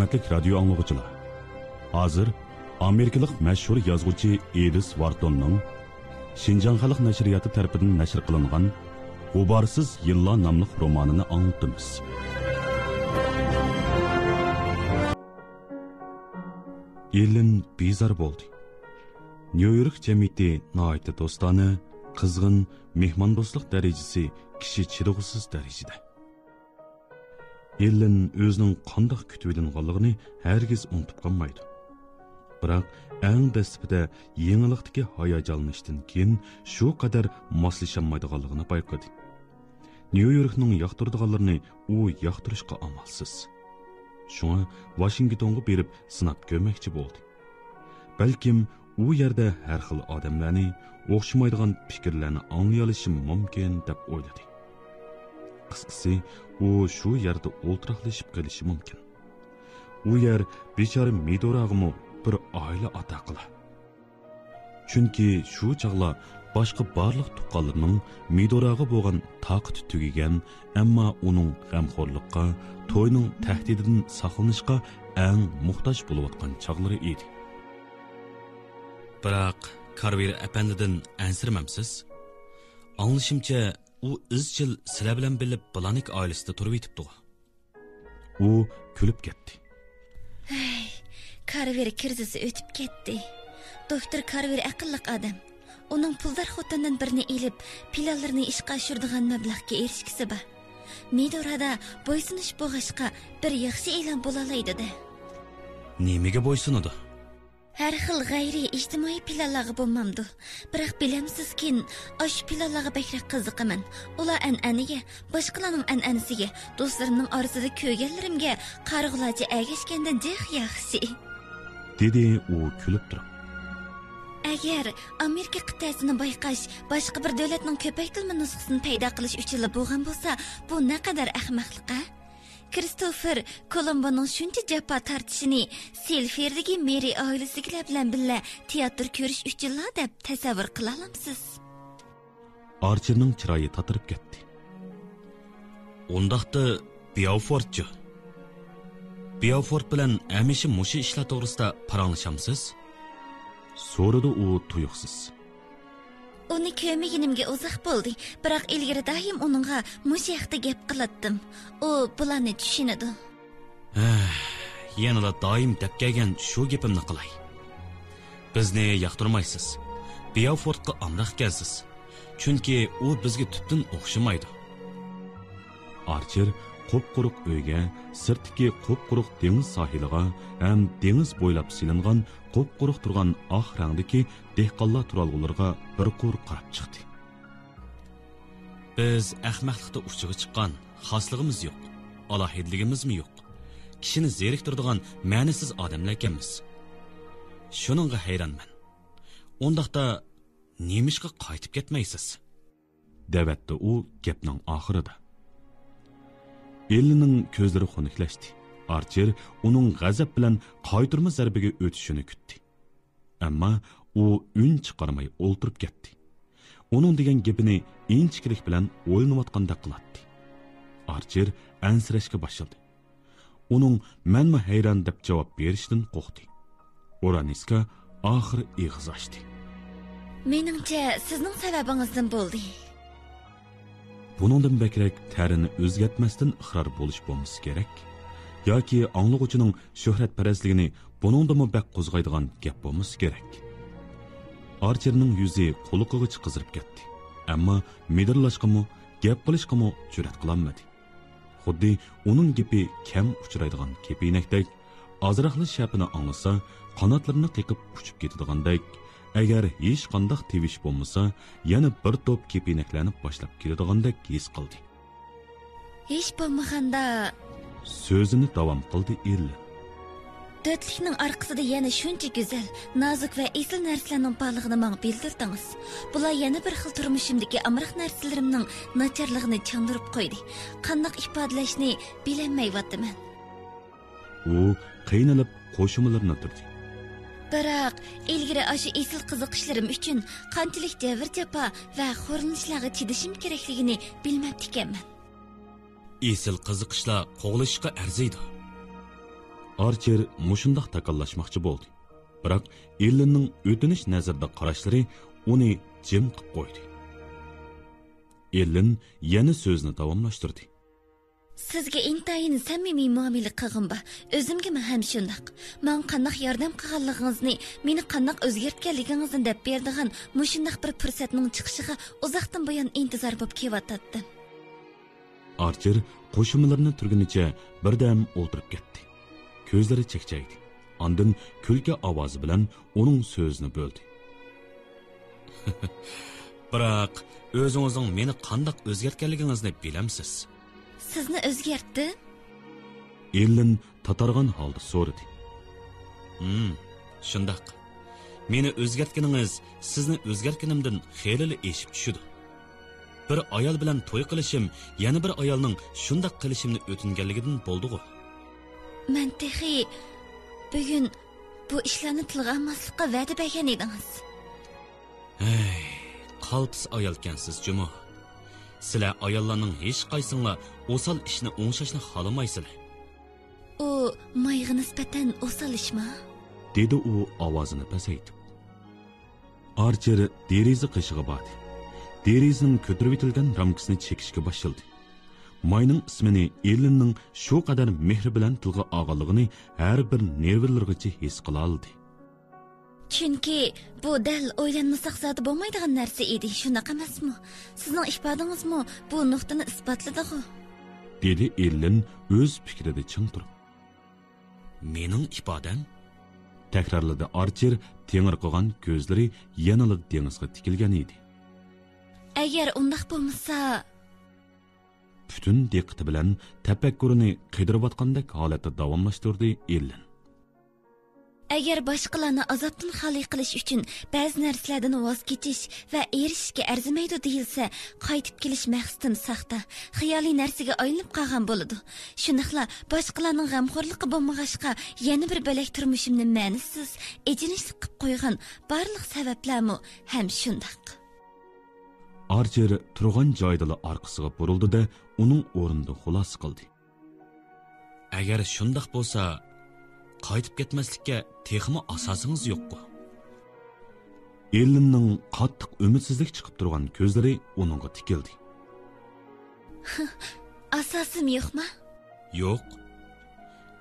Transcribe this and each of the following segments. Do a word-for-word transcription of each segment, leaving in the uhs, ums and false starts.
ھۆرمەتلىك رادىيو ئاڭلىغۇچىلار، ھازىر ئامېرىكىلىق مەشھۇر يازغۇچى ئېلىس ۋارتوننىڭ شىنجاڭ خەلق نەشرىياتى تەرىپىدىن نەشر قىلىنغان غۇبارسىز يىللار ناملىق رومانىنى ئاڭلىتىمىز. ئېللېن بىزار بولدى. نيۇ يورك جەمئىيىتى ناھايىتى دوستانە، قىزغىن، مېھماندوستلۇق دەرىجىسى كىشى چىدىغۇسىز دەرىجىدە. ئېللېن ئۆزىنىڭ قانداق كۈتۈۋېلىنغانلىقىنى ھەرگىز ئۇنتۇپ قالمايدۇ. بىراق، ئەڭ دەسلىپىدە يېڭىلىقتىكى ھاياجانلىنىشتىن كېيىن شۇ قەدەر ماسلىشالمايدىغانلىقىنى بايقىدى. نيۇ يوركنىڭ ياقتۇرىدىغانلىرىنى ئۇ ياقتۇرۇشقا ئامالسىز. شۇڭا ۋاشىنگتونغا بېرىپ سىناپ كۆرمەكچى بولدى. بەلكىم ئۇ يەردە ھەر خىل ئادەملەرنى، ئوخشىمايدىغان پىكىرلەرنى ئاڭلىيالىشىم مۇمكىن دەپ ئويلىدى. قىسقىسى، ئۇ شۇ يەردە ئولتۇراقلىشىپ قېلىشى مۇمكىن. ئۇ يەر بىچارە مىدوراغىمۇ بىر ئائىلە ئاتا قىلار. چۈنكى شۇ چاغلار باشقا بارلىق تۇغقانلىرىنىڭ مىدوراغا بولغان تاقىتى تۈگىگەن، ئەمما ئۇنىڭ غەمخورلۇققا، توينىڭ تەھدىتىدىن ساقلىنىشقا ئەڭ موھتاج بولۇۋاتقان چاغلىرى ئىدى. بىراق، كارۋېر ئەپەندىدىن ئەنسىرىمەمسىز؟ ئاڭلىشىمچە، ئۇ ئىزچىل سىلەر بىلەن بىللە بلانك ئائىلىسىدە تۇرۇۋېتىپتىغۇ؟ ئۇ كۈلۈپ كەتتى. ھەي، كارۋېر كىرىزىسى ئۆتۈپ كەتتى. دوكتور كارۋېر ئەقىللىق ئادەم. ئۇنىڭ پۇلدار خوتۇندىن بىرنى ئېلىپ، پىلانلىرىنى ئىشقا ئاشۇرىدىغان مەبلەغكە ئېرىشكۈسى بار. مىدورادا بويسۇنۇش بولغاچقا، بىر ياخشى ئېلان بولالايدۇ-دە. نېمىگە بويسۇنىدۇ؟ ھەر خىل غەيرىي ئىجتىمائىي پىلانلارغا بولمامدۇ؟ بىراق بىلەمسىزكىن، ئاشۇ پىلانلارغا بەكرەك قىزىقىمەن. ئۇلار ئەنئەنىگە، باشقىلارنىڭ ئەنئەنىسىگە، دوستلىرىمنىڭ ئارىسىدا كۆرگەنلىرىمگە قارىغۇلارچە ئەگەشكەندىن جىق ياخشى. دېدى ئۇ كۈلۈپ تۇرۇپ. ئەگەر ئامېرىكا قىتئەسىنى بايقاش باشقا بىر دۆلەتنىڭ كۆپەيتىلمە نۇسخىسىنى پەيدا قىلىش ئۈچۈنلا بولغان بولسا، بۇ نەقەدەر ئەخمەقلىق-ھە؟ كىرىستوفېر كولومبونىڭ شۇنچە جاپا تارتىشىنى سىلفېردىكى مېرى ئائىلىسىدىكىلەر بىلەن بىللە تىياتىر كۆرۈش ئۈچۈنلا دەپ تەسەۋۋۇر قىلالامسىز؟ ئارچېرنىڭ چىرايى تاتىرىپ كەتتى. ئۇنداقتا بياۋفورتچۇ؟ بياۋفورت بىلەن ھەمىشە مۇشۇ ئىشلار توغرىسىدا پاراڭلىشامسىز؟ سورىدى ئۇ تۇيۇقسىز. ئۇنى كۆرمىگىنىمگە ئۇزاق بولدى، بىراق ئىلگىرى دائىم ئۇنىڭغا مۇشۇ ھەقتە گەپ قىلاتتىم. ئۇ بۇلارنى چۈشىنىدۇ. ھە، يەنىلا دائىم دەپ كەلگەن شۇ گېپىمنى قىلاي. بىزنى ياقتۇرمايسىز. بياۋفورتقا ئامراق ئىكەنسىز. چۈنكى ئۇ بىزگە تۈپتىن ئوخشىمايدۇ. ئارچېر قۇپقۇرۇق ئۆيگە، سىرتتىكى قۇپقۇرۇق دېڭىز ساھىلىغا ھەم دېڭىز بويلاپ سېلىنغان قۇپقۇرۇق تۇرغان ئاق رەڭدىكى دېھقانلار تۇرالغۇلىرىغا بىر قۇر قاراپ چىقتى. بىز ئەخمەقلىقتە ئۇچىغا چىققان، خاسلىقىمىز يوق، ئالاھىدىلىكىمىزمۇ يوق. كىشىنى زېرىكتۈرىدىغان مەنىسىز ئادەملەركەنمىز. شۇنىڭغا ھەيرانمەن. ئۇنداقتا نېمىشقا قايتىپ كەتمەيسىز؟ دەۋەتتى ئۇ گەپنىڭ ئاخىرىدا. ئېللىنىڭ كۆزلىرى خۇنۈكلەشتى. ئارچېر ئۇنىڭ غەزەپ بىلەن قايتۇرما زەربىگە ئۆتۈشىنى كۈتتى. ئەمما ئۇ ئۈن چىقارماي ئولتۇرۇپ كەتتى. ئۇنىڭ دېگەن گېپىنى ئىنچىكىلىك بىلەن ئويلىنىۋاتقاندەك قىلاتتى. ئارچېر ئەنسىرەشكە باشلىدى. ئۇنىڭ «مەنمۇ ھەيران» دەپ جاۋاب بېرىشىدىن قورقتى. ئورانىسكا ئاخىرى ئېغىز ئاچتى. مېنىڭچە، سىزنىڭ سەۋەبىڭىزدىن بولدى. بۇنىڭدىن بەكرەك تەرىنى ئۆزگەرتمەستىن ئىقرار بولۇش بولمىسا كېرەك. ياكى ئاڭلىغۇچىنىڭ شۆھرەتپەرەسلىكىنى بۇنىڭدىنمۇ بەك قوزغايدىغان گەپ بولمىسا كېرەك. ئارچېرنىڭ يۈزى قۇلىقىغىچە قىزىرىپ كەتتى. ئەمما مىدىرلاشقىمۇ، گەپ قىلىشقىمۇ جۈرئەت قىلالمىدى. خۇددى ئۇنىڭ گېپى كەم ئۇچرايدىغان كېپىنەكتەك، ئازراقلا شەپىنى ئاڭلىسا، قاناتلىرىنى قېقىپ ئۇچۇپ كېتىدىغاندەك، ئەگەر ھېچقانداق تىۋىش بولمىسا، يەنە بىر توپ كېپىنەكلەرنى باشلاپ كېلىدىغاندەك ھېس قىلدى. ھېچ بولمىغاندا، سۆزىنى داۋام قىلدى ئېللىن. تۆتلۈكنىڭ ئارقىسىدا يەنە شۇنچە گۈزەل، نازۇك ۋە ئېسىل نەرسىلەرنىڭ بارلىقىنى ماڭا بىلدۈردىڭىز. بۇلار يەنە بىر خىل تۇرمۇشۇمدىكى ئامراق نەرسىلىرىمنىڭ ناچارلىقىنى چاندۇرۇپ قويدى. قانداق ئىپادىلەشنى بىلەلمەيۋاتىمەن. ئۇ قىينىلىپ قوشۇمىلىرىنى تۈردى. بىراق، ئىلگىرى ئاشۇ ئېسىل قىزىقىشلىرىم ئۈچۈن قانچىلىك جەبىر-جاپا ۋە خورلىنىشلارغا چىدىشىم كېرەكلىكىنى بىلمەپتىكەنمەن. ئېسىل قىزىقىشلار قوغلىشىشقا ئەرزىيدۇ. ئارچېر مۇشۇنداق تاكاللاشماقچى بولدى. بىراق ئېللېننىڭ ئۆتۈنۈش نەزىرىدە قاراشلىرى ئۇنى جىم قىپ قويدى. ئېللېن يەنە سۆزىنى داۋاملاشتۇردى. سىزگە ئىنتايىن سەمىمىي مۇئامىلە قىلغىنىم بار. ئۆزۈمگىمۇ ھەم شۇنداق. ماڭا قانداق ياردەم قىلغانلىقىڭىزنى، مېنى قانداق ئۆزگەرتكەنلىكىڭىزنى دەپ بېرىدىغان مۇشۇنداق بىر پۇرسەتنىڭ چىقىشىغا ئۇزاقتىن بۇيان ئىنتىزار بولۇپ كېلىۋاتاتتىم. ئارچېر قوشۇمىلىرىنى تۈرگىنىچە بىردەم ئولتۇرۇپ كەتتى. كۆزلىرى چەكچەيدى. ئاندىن كۈلكە ئاۋازى بىلەن ئۇنىڭ سۆزىنى بۆلدى. بىراق، ئۆزىڭىزنىڭ مېنى قانداق ئۆزگەرتكەنلىكىڭىزنى بىلەمسىز؟ سىزنى ئۆزگەرتتىم؟ ئېللېن تاتارغان ھالدا سورىدى. ھىم، شۇنداق. مېنى ئۆزگەرتكىنىڭىز سىزنى ئۆزگەرتكىنىمدىن خېلىلا ئېشىپ چۈشىدۇ. بىر ئايال بىلەن توي قىلىشىم يەنە بىر ئايالنىڭ شۇنداق قىلىشىمنى ئۆتۈنگەنلىكىدىن بولدىغۇ. مەن تېخى بۈگۈن بۇ ئىشلارنى تىلغا ئالماسلىققا ۋەدە بەرگەن ئىدىڭىز. ھەي، قالتىس ئايالكەنسىز جۇمۇ. سىلەر ئاياللارنىڭ ھېچقايسىڭلار ئوسال ئىشنى ئوڭشاشنى خالىمايسىلەر. ئۇ مايغا نىسبەتەن ئوسال ئىشما؟ دېدى ئۇ ئاۋازىنى پەسەيتىپ. ئارچېر دېرىزە قېشىغا باردى. دېرىزىنىڭ كۆتۈرۈۋېتىلگەن رامكىسىنى چېكىشكە باشلىدى. ماينىڭ ئىسمىنى ئېللېننىڭ شۇ قەدەر مېھرى بىلەن تىلغا ئالغانلىقىنى ھەر بىر نېرۋىلىرىغىچە ھېس قىلالىدى. چۈنكى بۇ دەل ئويلانمىساق زادى بولمايدىغان نەرسە ئىدى، شۇنداق ئەمەسمۇ؟ سىزنىڭ ئىپادىڭىزمۇ بۇ نۇقتىنى ئىسپاتلىدىغۇ. دېدى ئېللېن ئۆز پىكرىدە چىڭ تۇرۇپ. مېنىڭ ئىپادەم؟ تەكرارلىدى ئارچېر تېڭىرقىغان كۆزلىرى يەنىلا دېڭىزغا تىكىلگەن ئىدى. ئەگەر ئۇنداق بولمىسا. پۈتۈن دىققىتى بىلەن تەپەككۇرىنى قىدىرىۋاتقاندەك ھالەتتە داۋاملاشتۇردى ئېللېن. ئەگەر باشقىلارنى ئازابتىن خالىي قىلىش ئۈچۈن بەزى نەرسىلەردىن ۋاز كېچىش ۋە ئېرىشىشكە ئەرزىمەيدۇ دېيىلسە، قايتىپ كېلىش مەقسىتىم ساختا، خىيالىي نەرسىگە ئايلىنىپ قالغان بولىدۇ. شۇنداقلا باشقىلارنىڭ غەمخورلۇقى بولمىغاچقا، يەنە بىر بۆلەك تۇرمۇشۇمنى مەنىسىز، ئېچىنىشلىق قىلىپ قويغان بارلىق سەۋەبلەرمۇ ھەم شۇنداق. ئارچېر تۇرغان جايىدىلا ئارقىسىغا بۇرۇلدى-دە، ئۇنىڭ ئورنىدا خۇلاسە قىلدى. ئەگەر شۇنداق بولسا، قايتىپ كەتمەسلىككە تېخىمۇ ئاساسىڭىز يوققۇ؟ ئېللېننىڭ قاتتىق ئۈمىدسىزلىك چىقىپ تۇرغان كۆزلىرى ئۇنىڭغا تىكىلدى. ئاساسىم يوقما؟ يوق.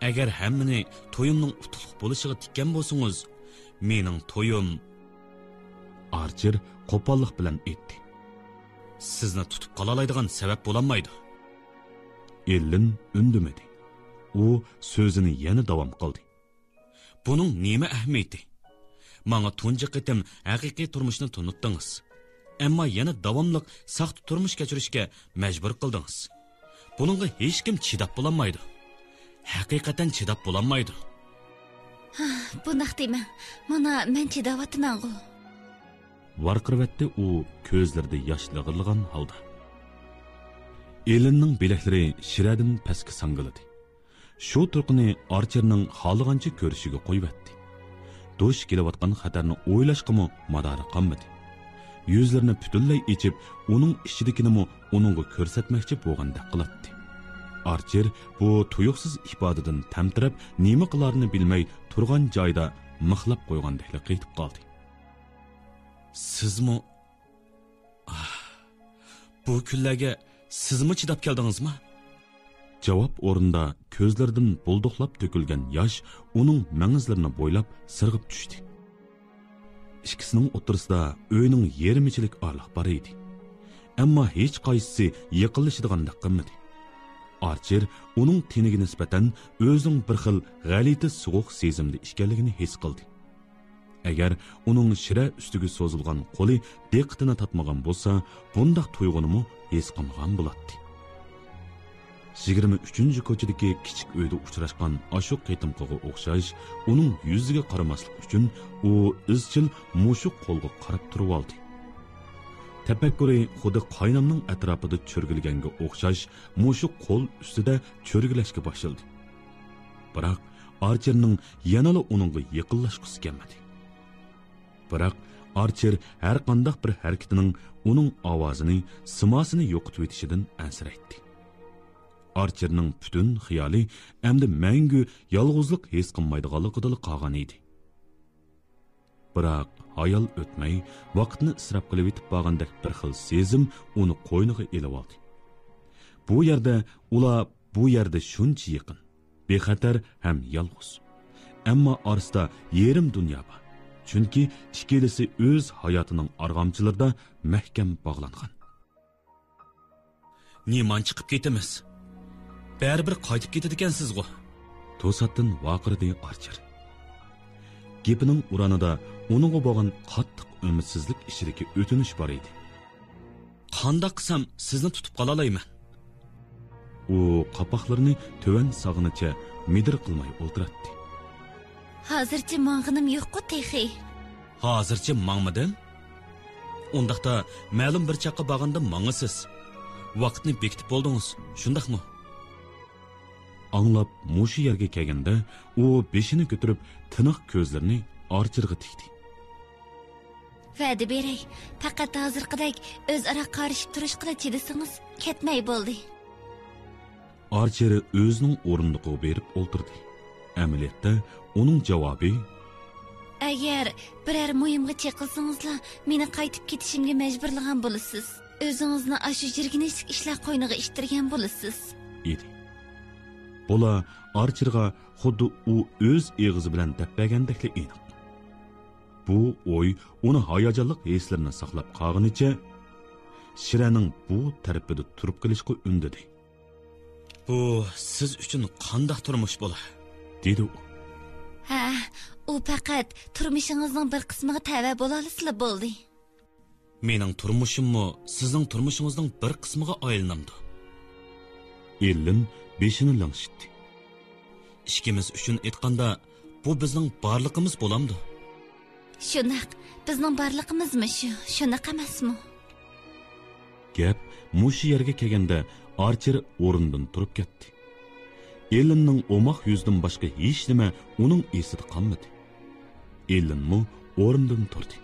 ئەگەر ھەممىنى تويۇمنىڭ ئۇتۇقلۇق بولۇشىغا تىككەن بولسىڭىز، مېنىڭ تويۇم. ئارچېر قوپاللىق بىلەن ئېيتتى. سىزنى تۇتۇپ قالالايدىغان سەۋەب بولالمايدۇ. ئېللېن ئۈندىمىدى. ئۇ سۆزىنى يەنە داۋام قىلدى. بۇنىڭ نېمە ئەھمىيىتى؟ ماڭا تۇنجى قېتىم ھەقىقىي تۇرمۇشنى تونۇتتىڭىز. ئەمما يەنە داۋاملىق ساختا تۇرمۇش كەچۈرۈشكە مەجبۇر قىلدىڭىز. بۇنىڭغا ھېچكىم چىداپ بولالمايدۇ. ھەقىقەتەن چىداپ بولالمايدۇ. ھا، بۇنداق دېمەڭ. مانا، مەن چىداۋاتىمەنغۇ. ۋارقىرىۋەتتى ئۇ كۆزلىرىدە ياش لىغىرلىغان ھالدا. ئېللېننىڭ بىلەكلىرى شىرەدىن پەسكە ساڭگىلىدى. شۇ تۇرقىنى ئارچېرنىڭ خالىغانچە كۆرۈشىگە قويۇۋەتتى. دۇچ كېلىۋاتقان خەتەرنى ئويلاشقىمۇ مادارى قالمىدى. يۈزلىرىنى پۈتۈنلەي ئېچىپ، ئۇنىڭ ئىچىدىكىنىمۇ ئۇنىڭغا كۆرسەتمەكچى بولغاندەك قىلاتتى. ئارچېر بۇ تۇيۇقسىز ئىپادىدىن تەمتىرەپ، نېمە قىلارىنى بىلمەي تۇرغان جايىدا مىخلاپ قويغاندەكلا قېتىپ قالدى. سىزمۇ ئاھ، بۇ كۈنلەرگە سىزمۇ چىداپ كەلدىڭىزما؟ جاۋاب ئورنىدا كۆزلىرىدىن بۇلدۇقلاپ تۆكۈلگەن ياش ئۇنىڭ مەڭزىلىرىنى بويلاپ سىرغىپ چۈشتى. ئىككىسىنىڭ ئوتتۇرىسىدا ئۆينىڭ يېرىمىچىلىك ئارىلىق بار ئىدى. ئەمما ھېچقايسىسى يېقىنلىشىدىغاندەك قىلمىدى. ئارچېر ئۇنىڭ تېنىگە نىسبەتەن ئۆزىنىڭ بىر خىل غەلىتە سوغۇق سېزىمدە ئىكەنلىكىنى ھېس قىلدى. ئەگەر ئۇنىڭ شىرە ئۈستىگە سوزۇلغان قولى دىققىتىنى تارتمىغان بولسا، بۇنداق تۇيغۇنىمۇ ھېس قىلمىغان بولاتتى. يىگىرمە ئۈچىنچى كوچىدىكى كىچىك ئۆيدە ئۇچراشقان ئاشۇ قېتىمقىغا ئوخشاش، ئۇنىڭ يۈزىگە قارىماسلىق ئۈچۈن ئۇ ئىزچىل مۇشۇ قولغا قاراپ تۇرۇۋالدى. تەپەككۇرى خۇددى قاينامنىڭ ئەتراپىدا چۆرگىلىگەنگە ئوخشاش مۇشۇ قول ئۈستىدە چۆرگىلەشكە باشلىدى. بىراق ئارچېرنىڭ يەنىلا ئۇنىڭغا يېقىنلاشقۇسى كەلمىدى. بىراق ئارچېر ھەر قانداق بىر ھەرىكىتىنىڭ ئۇنىڭ ئاۋازىنى، سىماسىنى يوقىتىۋېتىشىدىن ئەنسىرەيتتى. ئارچېرنىڭ پۈتۈن خىيالى ئەمدى مەڭگۈ يالغۇزلۇق ھېس قىلمايدىغانلىقىدىلا قالغان ئىدى. بىراق ھايال ئۆتمەي، ۋاقىتنى ئىسراپ قىلىۋېتىپ بارغاندەك بىر خىل سېزىم ئۇنى قوينىغا ئېلىۋالدى. بۇ يەردە ئۇلار، بۇ يەردە شۇنچە يېقىن، بىخەتەر ھەم يالغۇز. ئەمما ئارىسىدا يېرىم دۇنيا بار. چۈنكى ئىككىلىسى ئۆز ھاياتىنىڭ ئارغامچىلىرىدا مەھكەم باغلانغان. نېمانچە قىپ كېتىمىز؟ بەرىبىر قايتىپ كېتىدىكەنسىزغۇ؟ توساتتىن ۋارقىرىدى ئارچېر. گېپىنىڭ ئۇرانىدا ئۇنىڭغا بولغان قاتتىق ئۈمىدسىزلىك ئىچىدىكى ئۆتۈنۈش بار ئىدى. قانداق قىلسام سىزنى تۇتۇپ قالالايمەن؟ ئۇ قاپاقلىرىنى تۆۋەن ساغىنىچە مىدىر قىلماي ئولتۇراتتى. ھازىرچە ماڭغىنىم يوققۇ تېخى. ھازىرچە ماڭمىدىم؟ ئۇنداقتا مەلۇم بىر چاققا بارغاندا ماڭىسىز. ۋاقىتنى بېكىتىپ بولدىڭىز، شۇنداقمۇ؟ ئاڭلاپ مۇشۇ يەرگە كەلگەندە، ئۇ بېشىنى كۆتۈرۈپ، تىنىق كۆزلىرىنى ئارچېرغا تىكتى. ۋەدە بېرەي، پەقەت ھازىرقىدەك ئۆزئارا قارىشىپ تۇرۇشقىلا چىدىسىڭىز، كەتمەي بولدى. ئارچېر ئۆزىنىڭ ئورۇندۇقىغا بېرىپ ئولتۇردى. ئەمەلىيەتتە، ئۇنىڭ جاۋابى، ئەگەر بىرەر مويۇمغا چېقىلسىڭىزلا، مېنى قايتىپ كېتىشىمگە مەجبۇرلىغان بولىسىز. ئۆزىڭىزنى ئاشۇ يىرگىنچلىك ئىشلار قوينىغا ئىتتىرگەن بولىسىز، ئىدى. بۇلار ئارچېرغا خۇددى ئۇ ئۆز ئېغىزى بىلەن دەپ بەرگەندەكلا ئېنىق. بۇ ئوي ئۇنى ھاياجانلىق ھېسلىرىنى ساقلاپ قالغىنىچە، شىرەنىڭ بۇ تەرىپىدە تۇرۇپ قېلىشقا ئۈندىدى. بۇ سىز ئۈچۈن قانداق تۇرمۇش بولار؟ دېدى ئۇ. ھە، ئۇ پەقەت تۇرمۇشىڭىزنىڭ بىر قىسمىغا تەۋە بولالىسىلا بولدى. مېنىڭ تۇرمۇشۇممۇ سىزنىڭ تۇرمۇشىڭىزنىڭ بىر قىسمىغا ئايلىنامدۇ؟ ئېللىن بېشىنى لىڭشىتتى. ئىككىمىز ئۈچۈن ئېيتقاندا، بۇ بىزنىڭ بارلىقىمىز بولامدۇ؟ شۇنداق، بىزنىڭ بارلىقىمىزمۇ شۇ، شۇنداق ئەمەسمۇ؟ گەپ مۇشۇ يەرگە كەلگەندە، ئارچېر ئورنىدىن تۇرۇپ كەتتى. ئېللىننىڭ ئوماق يۈزىدىن باشقا ھېچنېمە ئۇنىڭ ئېسىدە قالمىدى. ئېللىنمۇ ئورنىدىن تۇردى.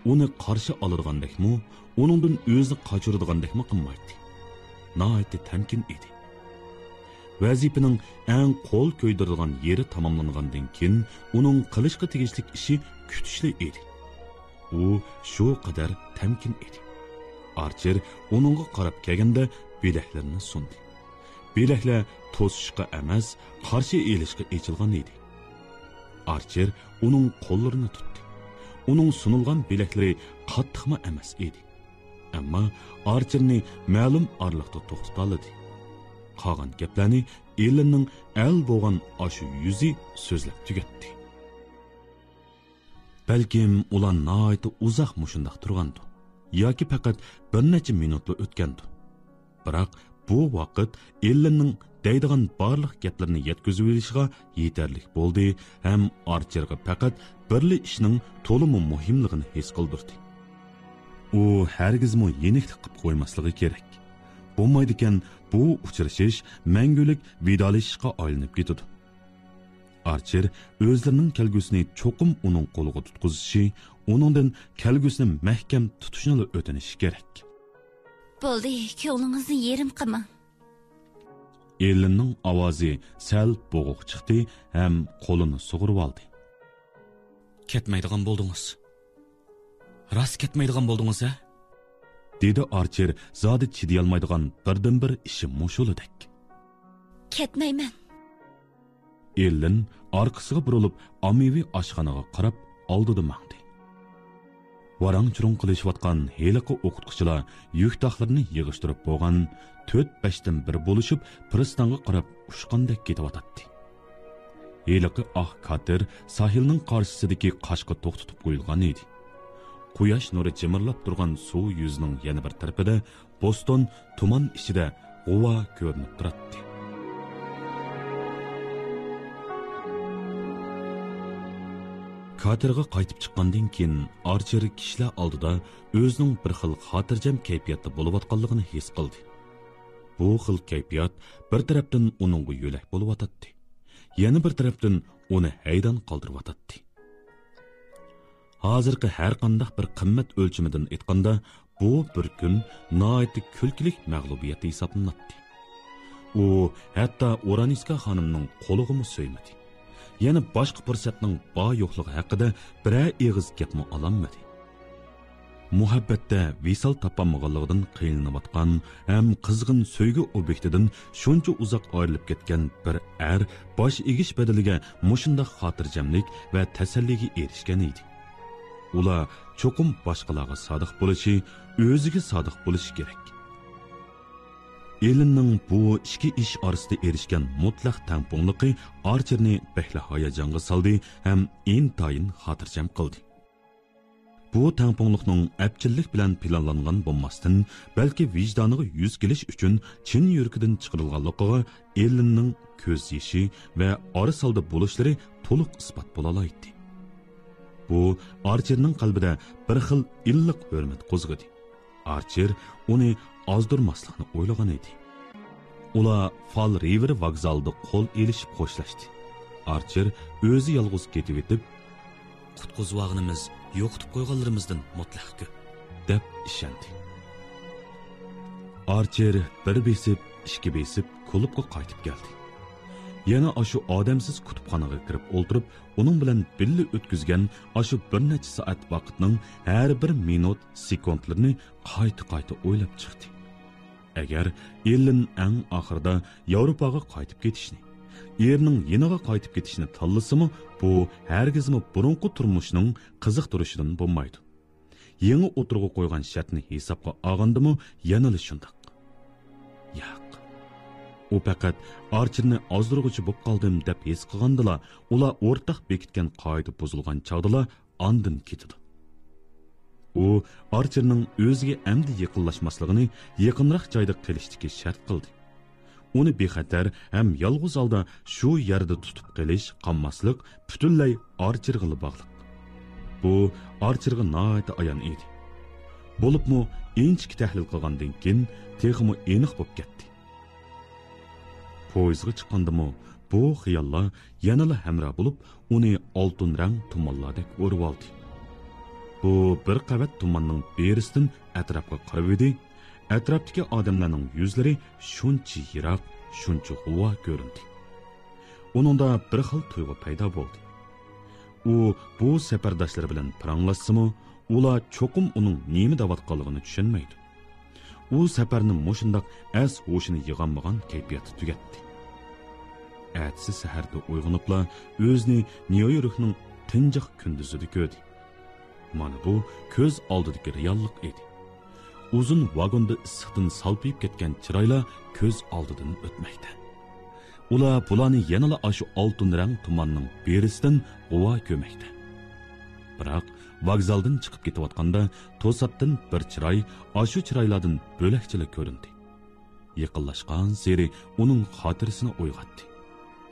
ئۇنى قارشى ئالىدىغاندەكمۇ، ئۇنىڭدىن ئۆزىنى قاچۇرىدىغاندەكمۇ قىلمايتتى. ناھايىتى تەمكىن ئىدى. ۋەزىپىنىڭ ئەڭ قول كۆيدۈرىدىغان يېرى تاماملانغاندىن كېيىن، ئۇنىڭ قىلىشقا تېگىشلىك ئىشى كۈتۈشلا ئىدى. ئۇ شۇ قەدەر تەمكىن ئىدى. ئارچېر ئۇنىڭغا قاراپ كەلگەندە بىلەكلىرىنى سۇندى. بىلەكلەر توسۇشقا ئەمەس، قارشى ئېلىشقا ئېچىلغان ئىدى. ئارچېر ئۇنىڭ قوللىرىنى تۇتتى. ئۇنىڭ سۇنۇلغان بىلەكلىرى قاتتىقمۇ ئەمەس ئىدى. ئەمما ئارچېرنى مەلۇم ئارىلىقتا توختىتالىدى. قالغان گەپلەرنى ئېللىننىڭ ئەل بولغان ئاشۇ يۈزى سۆزلەپ تۈگەتتى. بەلكىم ئۇلار ناھايىتى ئۇزاق مۇشۇنداق تۇرغاندۇ، ياكى پەقەت بىر نەچچە مىنۇتلا ئۆتكەندۇ. بىراق بۇ ۋاقىت ئېللىننىڭ دەيدىغان بارلىق گەپلىرىنى يەتكۈزۈۋېلىشىغا يېتەرلىك بولدى ھەم ئارچېرغا پەقەت بىرلا ئىشنىڭ تولىمۇ مۇھىملىقىنى ھېس قىلدۇردى. ئۇ ھەرگىزمۇ يېنىكلىك قىلىپ قويماسلىقى كېرەك. بولمايدىكەن، بۇ ئۇچرىشىش مەڭگۈلۈك ۋىدالىشىشقا ئايلىنىپ كېتىدۇ. ئارچېر ئۆزلىرىنىڭ كەلگۈسىنى چوقۇم ئۇنىڭ قولىغا تۇتقۇزۇشى، ئۇنىڭدىن كەلگۈسىنى مەھكەم تۇتۇشنىلا ئۆتۈنۈشى كېرەك. بولدى، كۆڭلىڭىزنى يېرىم قىلماڭ. ئېللىننىڭ ئاۋازى سەل بوغۇق چىقتى ھەم قولىنى سۇغۇرۇۋالدى. كەتمەيدىغان بولدىڭىز. راست كەتمەيدىغان بولدىڭىز، ھە؟ دېدى ئارچېر زادى چىدىيالمايدىغان بىردىنبىر ئىشى مۇشۇلىدەك. كەتمەيمەن. ئېللىن ئارقىسىغا بۇرۇلۇپ، ئاممىۋى ئاشخانىغا قاراپ ئالدىدا ماڭدى. ۋاراڭ-چۇرۇڭ قىلىشىۋاتقان ھېلىقى ئوقۇتقۇچىلار يۈك تاقلىرىنى يىغىشتۇرۇپ بولغان، تۆت-بەشتىن بىر بولۇشۇپ، پىرىستانغا قاراپ ئۇچقاندەك كېتىۋاتاتتى. ھېلىقى ئاق كاتېر ساھىلنىڭ قارشىسىدىكى قاشقا توختىتىپ قويۇلغان ئىدى. قۇياش نۇرى جىمىرلاپ تۇرغان سۇ يۈزىنىڭ يەنە بىر تەرىپىدە بوستون تۇمان ئىچىدە غۇۋا كۆرۈنۈپ تۇراتتى. كاتېرغا قايتىپ چىققاندىن كېيىن، ئارچېر كىشىلەر ئالدىدا ئۆزىنىڭ بىر خىل خاتىرجەم كەيپىياتتا بولۇۋاتقانلىقىنى ھېس قىلدى. بۇ خىل كەيپىيات بىر تەرەپتىن ئۇنىڭغا يۆلەك بولۇۋاتاتتى، يەنە بىر تەرەپتىن ئۇنى ھەيران قالدۇرۇۋاتاتتى. ھازىرقى ھەرقانداق بىر قىممەت ئۆلچىمىدىن ئېيتقاندا، بۇ بىر كۈن ناھايىتى كۈلكىلىك مەغلۇبىيەت ھېسابلىناتتى. ئۇ ھەتتا ئورانىسكا خانىمنىڭ قولىغىمۇ سۆيمىدى. يەنە باشقا پۇرسەتنىڭ بار-يوقلۇقى ھەققىدە بىرەر ئېغىز گەپمۇ ئالالمىدى. مۇھەببەتتە ۋىسال تاپالمىغانلىقىدىن قىينىلىۋاتقان ھەم قىزغىن سۆيگۈ ئوبيېكتىدىن شۇنچە ئۇزاق ئايرىلىپ كەتكەن بىر ئەر باش ئېگىش بەدىلىگە مۇشۇنداق خاتىرجەملىك ۋە تەسەللىگە ئېرىشكەن ئىدى. ئۇلار چوقۇم باشقىلارغا سادىق بولۇشى، ئۆزىگە سادىق بولۇشى كېرەك. ئېلىننىڭ بۇ ئىككى ئىش ئارىسىدا ئېرىشكەن مۇتلەق تەڭپۇڭلۇقى ئارچېرنى بەكلا ھاياجانغا سالدى ھەم ئىنتايىن خاتىرجەم قىلدى. بۇ تەڭپۇڭلۇقنىڭ ئەپچىللىك بىلەن پىلانلانغان بولماستىن، بەلكى ۋىجدانىغا يۈز كېلىش ئۈچۈن چىن يۈرىكىدىن چىقىرىلغانلىقىغا ئېلىننىڭ كۆز يېشى ۋە ئارىسالدى بولۇشلىرى تولۇق ئىسپات بولالايتتى. بۇ ئارچېرنىڭ قەلبىدە بىر خىل ئىللىق ھۆرمەت قوزغىدى. ئارچېر ئۇنى ئازدۇرماسلىقنى ئويلىغان ئىدى. ئۇلار فال رىۋېر ۋوگزالىدا قول ئېلىشىپ خوشلاشتى. ئارچېر ئۆزى يالغۇز كېتىۋېتىپ، «قۇتقۇزۇۋالغىنىمىز يوقىتىپ قويغانلىرىمىزدىن مۇتلەق كۆپ» دەپ ئىشەندى. ئارچېر بىر بېسىپ، ئىككى بېسىپ، كۇلۇبقا قايتىپ كەلدى. يەنە ئاشۇ ئادەمسىز كۇتۇپخانىغا كىرىپ ئولتۇرۇپ، ئۇنىڭ بىلەن بىللە ئۆتكۈزگەن ئاشۇ بىر نەچچە سائەت ۋاقىتنىڭ ھەر بىر مىنۇت، سېكۇنتلىرىنى قايتا-قايتا ئويلاپ چىقتى. ئەگەر ئېللېن ئەڭ ئاخىرىدا ياۋروپاغا قايتىپ كېتىشنى، ئېرىنىڭ يېنىغا قايتىپ كېتىشنى تاللىسىمۇ، بۇ ھەرگىزمۇ بۇرۇنقى تۇرمۇشنىڭ قىزىقتۇرۇشىدىن بولمايدۇ. يېڭى ئوتتۇرىغا قويغان شەرتنى ھېسابقا ئالغاندىمۇ يەنىلا شۇنداق. ياق. ئۇ پەقەت ئارچېرنى ئازدۇرغۇچى بولۇپ قالدىم دەپ ھېس قىلغاندىلا، ئۇلار ئورتاق بېكىتكەن قائىدە بۇزۇلغان چاغدىلا ئاندىن كېتىدۇ. ئۇ ئارچېرنىڭ ئۆزىگە ئەمدى يېقىنلاشماسلىقىنى يېقىنراق جايدا قېلىشتىكى شەرت قىلدى. ئۇنى بىخەتەر ھەم يالغۇز ھالدا شۇ يەردە تۇتۇپ قېلىش، قامماسلىق پۈتۈنلەي ئارچېرغىلا باغلىق. بۇ ئارچېرغا ناھايىتى ئايان ئىدى. بولۇپمۇ ئىنچىكە تەھلىل قىلغاندىن كېيىن تېخىمۇ ئېنىق بولۇپ كەتتى. پويىزغا چىققاندىمۇ بۇ خىياللار يەنىلا ھەمراھ بولۇپ، ئۇنى ئالتۇن رەڭ تۇمانلاردەك ئورىۋالدى. بۇ بىر قەۋەت تۇماننىڭ بېرىسىدىن ئەتراپقا قارىۋىدى. ئەتراپتىكى ئادەملەرنىڭ يۈزلىرى شۇنچە يىراق، شۇنچە غۇۋا كۆرۈندى. ئۇنىڭدا بىر خىل تۇيغۇ پەيدا بولدى. ئۇ بۇ سەپەرداشلىرى بىلەن پاراڭلاشسىمۇ، ئۇلار چوقۇم ئۇنىڭ نېمە دەۋاتقانلىقىنى چۈشەنمەيدۇ. ئۇ سەپەرنى مۇشۇنداق ئەس-ھوشىنى يىغالمىغان كەيپىياتتا تۈگەتتى. ئەتىسى سەھەردە ئويغىنىپلا ئۆزىنى نيۇ يوركنىڭ تىنجاق كۈندۈزىدە كۆردى. مانا بۇ كۆز ئالدىدىكى رېئاللىق ئىدى. ئۇزۇن ۋاگوندا ئىسسىقتىن سالپىيىپ كەتكەن چىرايلار كۆز ئالدىدىن ئۆتمەكتە. ئۇلار بۇلارنى يەنىلا ئاشۇ ئالتۇن رەڭ تۇماننىڭ بېرىسىدىن غۇۋا كۆرمەكتە. بىراق ۋوگزالدىن چىقىپ كېتىۋاتقاندا توساتتىن بىر چىراي ئاشۇ چىرايلاردىن بۆلەكچىلا كۆرۈندى. يېقىنلاشقانسېرى ئۇنىڭ خاتىرىسىنى ئويغاتتى.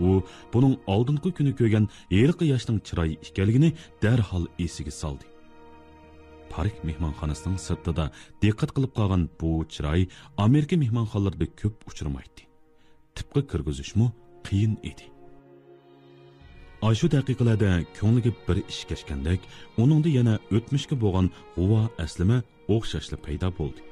ئۇ بۇنىڭ ئالدىنقى كۈنى كۆرگەن ھېلىقى ياشنىڭ چىرايى ئىكەنلىكىنى دەرھال ئېسىگە سالدى. پارك مېھمانخانىسىنىڭ سىرتىدا دىققەت قىلىپ قالغان بۇ چىراي ئامېرىكا مېھمانخانىلىرىدا كۆپ ئۇچرىمايتتى. تىپقا كىرگۈزۈشمۇ قىيىن ئىدى. ئاشۇ دەقىقىلەردە كۆڭلىگە بىر ئىش كەچكەندەك، ئۇنىڭدا يەنە ئۆتمۈشكە بولغان غۇۋا ئەسلىمە ئوخشاشلا پەيدا بولدى.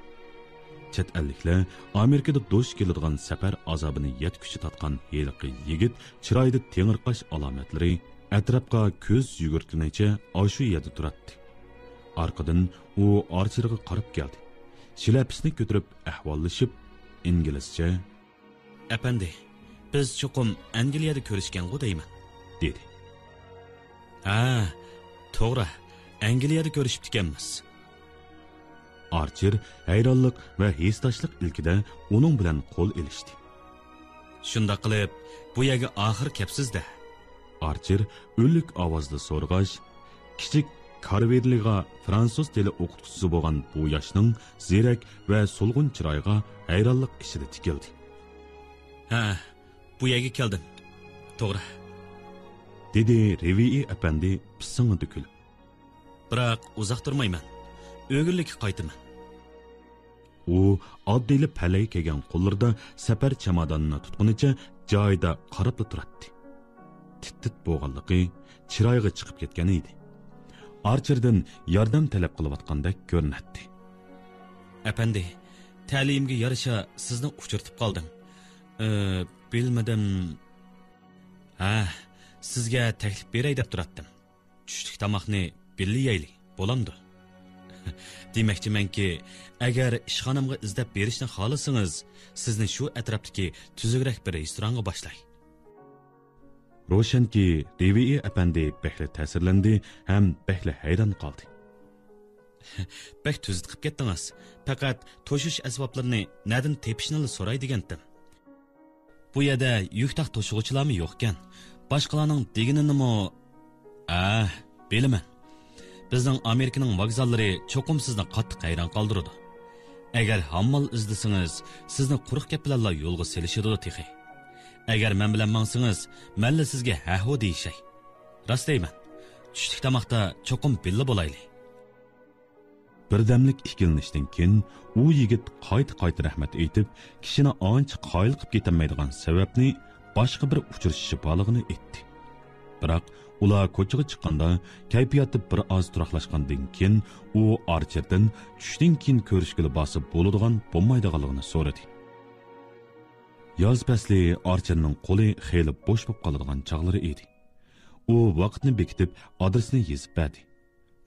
چەت ئەللىكلەر ئامېرىكىدا دۇچ كېلىدىغان سەپەر ئازابىنى يەتكۈچە تارتقان ھېلىقى يىگىت چىرايىدا تېڭىرقاش ئالامەتلىرى، ئەتراپقا كۆز يۈگۈرتكىنىچە ئاشۇ يەردە تۇراتتى. ئارقىدىن ئۇ ئارچېرغا قاراپ كەلدى. شىلەپىسىنى كۆتۈرۈپ ئەھۋاللىشىپ، ئىنگلىزچە، «ئەپەندى، بىز چوقۇم ئەنگلىيەدە كۆرۈشكەنغۇ دەيمەن.» دېدى. «ھە، توغرا، ئەنگلىيەدە كۆرۈشۈپتىكەنمىز.» ئارچېر ھەيرانلىق ۋە ھېسداشلىق ئىلكىدە ئۇنىڭ بىلەن قول ئېلىشتى. «شۇنداق قىلىپ، بۇ يەرگە ئاخىر كەپسىز-دە.» ئارچېر ئۈنلۈك ئاۋازدا سورىغاچ، كىچىك كارۋېدلىغا فرانسۇز تىلى ئوقۇتقۇچىسى بولغان بۇ ياشنىڭ زېرەك ۋە سولغۇن چىرايىغا ھەيرانلىق ئىچىدە تىكىلدى. «ھە، بۇ يەرگە كەلدىم. توغرا.» دېدى رېۋىئى ئەپەندى پىسىڭىدە كۈلۈپ. «بىراق ئۇزاق تۇرمايمەن. ئۆگۈنلۈككە قايتىمەن.» ئۇ ئاددىيلا پەلەي كىيگەن قوللىرىدا سەپەر چامادانىنى تۇتقىنىچە جايىدا قاراپلا تۇراتتى. تىت-تىت بولغانلىقى چىرايىغا چىقىپ كەتكەن ئىدى. ئارچېردىن ياردەم تەلەپ قىلىۋاتقاندەك كۆرۈنەتتى. «ئەپەندى، تەلىيىمگە يارىشا سىزنى ئۇچرىتىپ قالدىم. ئى، بىلمىدىم. ھە، سىزگە تەكلىپ بېرەي دەپ تۇراتتىم. چۈشلۈك تاماقنى بىللە يەيلى، بولامدۇ؟ دېمەكچىمەنكى، ئەگەر ئىشخانامغا ئىزدەپ بېرىشنى خالىسىڭىز، سىزنى شۇ ئەتراپتىكى تۈزۈكرەك بىر رېستورانغا باشلاي. روشەنكى، رېۋېئى ئەپەندى بەكلا تەسىرلەندى ھەم بەكلا ھەيران قالدى. بەك تۈزۈت قىپ كەتتىڭىز. پەقەت توشۇش ئەسۋابلىرىنى نەدىن تېپىشنىلا سوراي دېگەنتىم. بۇ يەردە يۈك تاق توشۇغۇچىلارمۇ يوقكەن. باشقىلارنىڭ دېگىنىنىمۇ، ئە، بىلىمەن. بىزنىڭ ئامېرىكىنىڭ ۋوگزاللىرى چوقۇم سىزنى قاتتىق ھەيران قالدۇرىدۇ. ئەگەر ھاممال ئىزدىسىڭىز، سىزنى قۇرۇق گەپ بىلەنلا يولغا سېلىشىدۇ تېخى. ئەگەر مەن بىلەن ماڭسىڭىز، مەنلا سىزگە ھە-ھۇ دېيىشەي. راست دەيمەن، چۈشلۈك تاماقتا چوقۇم بىللە بولايلى. بىردەملىك ئىككىلىنىشتىن كېيىن، ئۇ يىگىت قايتا-قايتا رەھمەت ئېيتىپ، كىشىنى ئانچە قايىل قىلىپ كېتەلمەيدىغان سەۋەبنى باشقا بىر ئۇچرىشىشى بارلىقىنى ئېيتتى. بىراق، ئۇلار كوچىغا چىققاندا، كەيپىياتى بىر ئاز تۇراقلاشقاندىن كېيىن، ئۇ ئارچېردىن چۈشتىن كېيىن كۆرۈشكىلى بارسا بولىدىغان بولمايدىغانلىقىنى سورىدى. ياز پەسلى ئارچېرنىڭ قولى خېلى بوش بولۇپ قالىدىغان چاغلىرى ئىدى. ئۇ ۋاقىتنى بېكىتىپ، ئادرېسنى يېزىپ بەردى.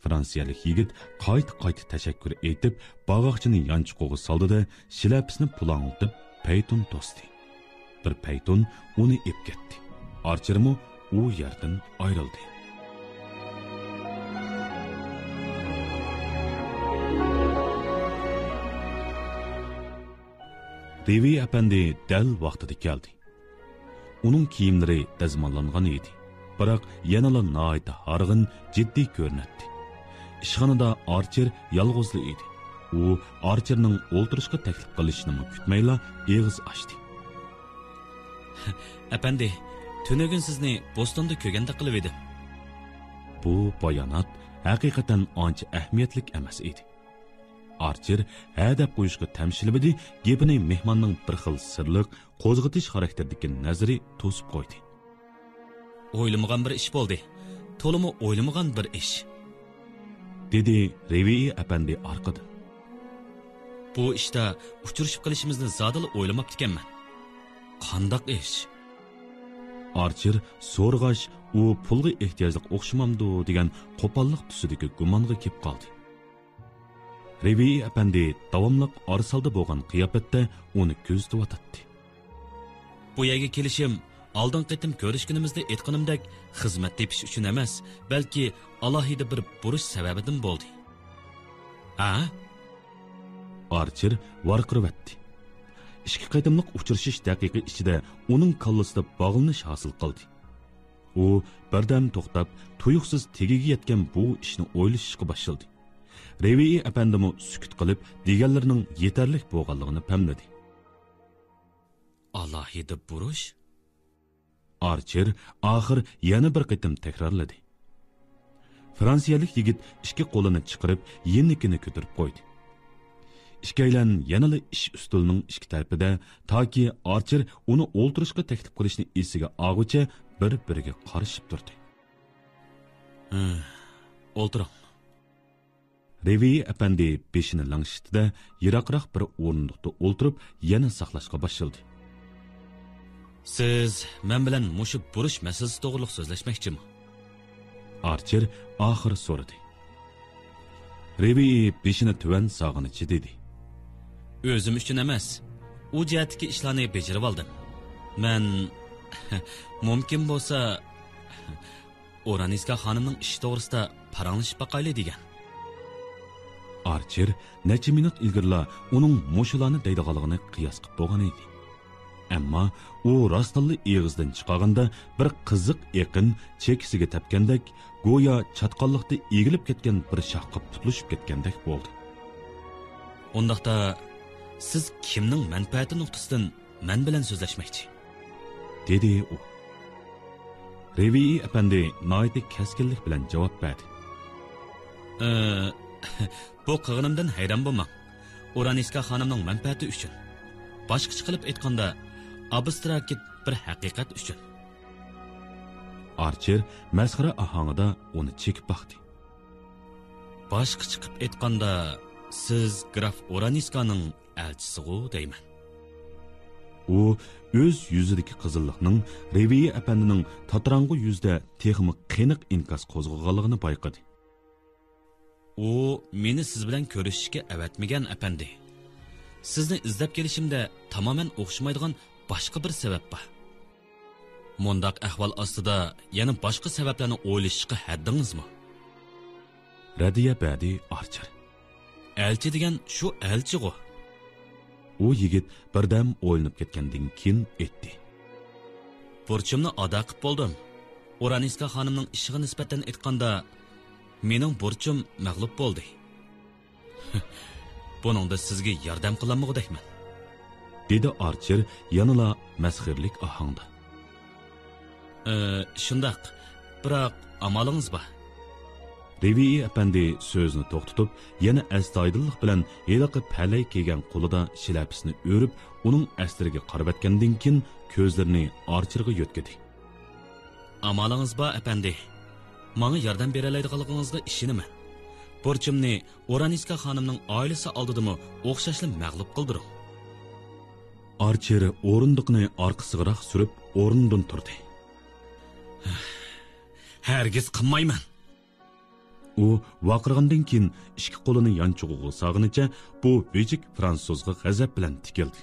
فرانسىيەلىك يىگىت قايتا-قايتا تەشەككۈر ئېيتىپ، باغاقچىنى يانچۇقىغا سالدى-دە، شىلەپىسىنى پۇلاڭلىتىپ، پەيتۇن توستى. بىر پەيتۇن ئۇنى ئېپ كەتتى. ئارچېرمۇ ئۇ يەردىن ئايرىلدى. رېۋى ئەپەندى دەل ۋاقتىدا كەلدى. ئۇنىڭ كىيىملىرى دەزماللانغان ئىدى، بىراق يەنىلا ناھايىتى ھارغىن، جىددىي كۆرۈنەتتى. ئىشخانىدا ئارچېر يالغۇزلا ئىدى. ئۇ ئارچېرنىڭ ئولتۇرۇشقا تەكلىپ قىلىشىنىمۇ كۈتمەيلا ئېغىز ئاچتى. ئەپەندى، تۈنۈگۈن سىزنى بوستوندا كۆرگەندەك قىلىۋىدىم. بۇ بايانات ھەقىقەتەن ئانچە ئەھمىيەتلىك ئەمەس ئىدى. ئارچېر ھە دەپ قويۇشقا تەمشىلىۋىدى، گېپىنى مېھماننىڭ بىر خىل سىرلىق، قوزغىتىش خاراكتېرىدىكى نەزىرى توسۇپ قويدى. ئويلىمىغان بىر ئىش بولدى. تولىمۇ ئويلىمىغان بىر ئىش. دېدى رېۋىئى ئەپەندى ئارقىدىن. بۇ ئىشتا ئۇچرىشىپ قېلىشىمىزنى زادىلا ئويلىماپتىكەنمەن. قانداق ئىش؟ ئارچېر سورىغاچ، ئۇ پۇلغا ئېھتىياجلىق ئوخشىمامدۇ دېگەن قوپاللىق تۈسىدىكى گۇمانغا كېلىپ قالدى. رېۋىئى ئەپەندى داۋاملىق ئارىسالدا بولغان قىياپەتتە ئۇنى كۆزىتىۋاتاتتى. بۇ يەرگە كېلىشىم، ئالدىنقى قېتىم كۆرۈشكىنىمىزدە ئېيتقىنىمدەك، خىزمەت تېپىش ئۈچۈن ئەمەس، بەلكى ئالاھىدە بىر بۇرچ سەۋەبىدىن بولدى. ھە؟ ئارچېر ۋارقىرىۋەتتى. ئىككى قېتىملىق ئۇچرىشىش دەقىقە ئىچىدە ئۇنىڭ كاللىسىدا باغلىنىش ھاسىل قىلدى. ئۇ بىردەم توختاپ، تۇيۇقسىز تېگىگە يەتكەن بۇ ئىشنى ئويلىشىشقا باشلىدى. رېۋىئى ئەپەندىمۇ سۈكۈت قىلىپ، دېگەنلىرىنىڭ يېتەرلىك بولغانلىقىنى پەملىدى. ئالاھىدە بۇرچ؟ ئارچېر ئاخىر يەنە بىر قېتىم تەكرارلىدى. فرانسىيەلىك يىگىت ئىككى قولىنى چىقىرىپ، يېنىكىنى كۆتۈرۈپ قويدى. ئىككىيلەن يەنىلا ئىش ئۈستىلىنىڭ ئىككى تەرىپىدە، تاكى ئارچېر ئۇنى ئولتۇرۇشقا تەكلىپ قىلىشنى ئېسىگە ئالغۇچە بىر-بىرىگە قارىشىپ تۇردى. ھە، ئولتۇرۇڭ. رېۋىي ئەپەندى بېشىنى لىڭشىتتى-دە، يىراقراق بىر ئورۇندۇقتا ئولتۇرۇپ، يەنە ساقلاشقا باشلىدى. سىز مەن بىلەن مۇشۇ بۇرچ مەسىلىسى توغرىلىق سۆزلەشمەكچىمۇ؟ ئارچېر ئاخىر سورىدى. رېۋىي بېشىنى تۆۋەن سالغىنىچە دېدى. ئۆزۈم ئۈچۈن ئەمەس، ئۇ جەھەتتىكى ئىشلارنى بېجىرىۋالدىم. مەن، مۇمكىن بولسا، ئورانىسكا خانىمنىڭ ئىشى توغرىسىدا پاراڭلىشىپ باقايلى دېگەن. ئارچېر نەچچە مىنۇت ئىلگىرىلا ئۇنىڭ مۇشۇلارنى دەيدىغانلىقىنى قىياس قىپ بولغان ئىدى. ئەمما ئۇ راستتىنلا ئېغىزدىن چىقارغاندا بىر قىزىق ئېقىن چېكىسىگە تەپكەندەك، گويا چاتقاللىقتا ئېگىلىپ كەتكەن بىر شاخقا پۇتلىشىپ كەتكەندەك بولدى. ئۇنداقتا، سىز كىمنىڭ مەنپەئەتى نۇقتىسىدىن مەن بىلەن سۆزلەشمەكچى؟ دېدى ئۇ. رېۋىئى ئەپەندى ناھايىتى كەسكىنلىك بىلەن جاۋاب بەردى. ئى، بۇ قىلغىنىمدىن ھەيران بولماڭ. ئورانىسكا خانىمنىڭ مەنپەئەتى ئۈچۈن. باشقىچە قىلىپ ئېيتقاندا، ئابستراكت بىر ھەقىقەت ئۈچۈن. ئارچېر مەسخىرە ئاھاڭىدا ئۇنى چېكىپ باقتى. باشقىچە قىلىپ ئېيتقاندا، سىز گراف ئورانىسكانىڭ ئەلچىسىغۇ دەيمەن. ئۇ ئۆز يۈزىدىكى قىزىللىقنىڭ رېۋىيە ئەپەندىنىڭ تاتىراڭغۇ يۈزىدە تېخىمۇ قېنىق ئىنكاس قوزغىغانلىقىنى بايقىدى. ئۇ مېنى سىز بىلەن كۆرۈشۈشكە ئەۋەتمىگەن، ئەپەندى. سىزنى ئىزدەپ كېلىشىمدە تامامەن ئوخشىمايدىغان باشقا بىر سەۋەب بار. مۇنداق ئەھۋال ئاستىدا يەنە باشقا سەۋەبلەرنى ئويلىشىشقا ھەددىڭىزمۇ؟ رەددىيە بەردى ئارچېر. ئەلچى دېگەن شۇ ئەلچىغۇ. ئۇ يىگىت بىردەم ئويلىنىپ كەتكەندىن كېيىن ئېيتتى. بۇرچۇمنى ئادا قىپ بولدۇم. ئورانىسكا خانىمنىڭ ئىشىغا نىسبەتەن ئېيتقاندا، مېنىڭ بۇرچۇم مەغلۇپ بولدى. بۇنىڭدا سىزگە ياردەم قىلالمىغۇدەكمەن. دېدى ئارچېر يەنىلا مەسخىرىلىك ئاھاڭدا. ئى، شۇنداق، بىراق ئامالىڭىز بار. رېۋىئى ئەپەندى سۆزىنى توختىتىپ، يەنە ئەستايىدىللىق بىلەن ھېلىقى پەلەي كىيگەن قولىدا شىلەپىسىنى ئۆرۈپ، ئۇنىڭ ئەستىرىگە قارىۋەتكەندىن كېيىن، كۆزلىرىنى ئارچېرغا يۆتكىدى. ئامالىڭىز بار، ئەپەندى. ماڭا ياردەم بېرەلەيدىغانلىقىڭىزغا ئىشىنىمەن. بۇرچۇمنى ئورانىسكا خانىمنىڭ ئائىلىسى ئالدىدىمۇ ئوخشاشلا مەغلۇپ قىلدۇرۇڭ. ئارچېر ئورۇندۇقىنى ئارقىسىغىراق سۈرۈپ، ئورنىدىن تۇردى. ھەرگىز قىلمايمەن! ئۇ ۋارقىرىغاندىن كېيىن، ئىككى قولىنى يانچۇقىغا سالغىنىچە بۇ ۋىجىك فرانسۇزغا غەزەپ بىلەن تىكىلدى.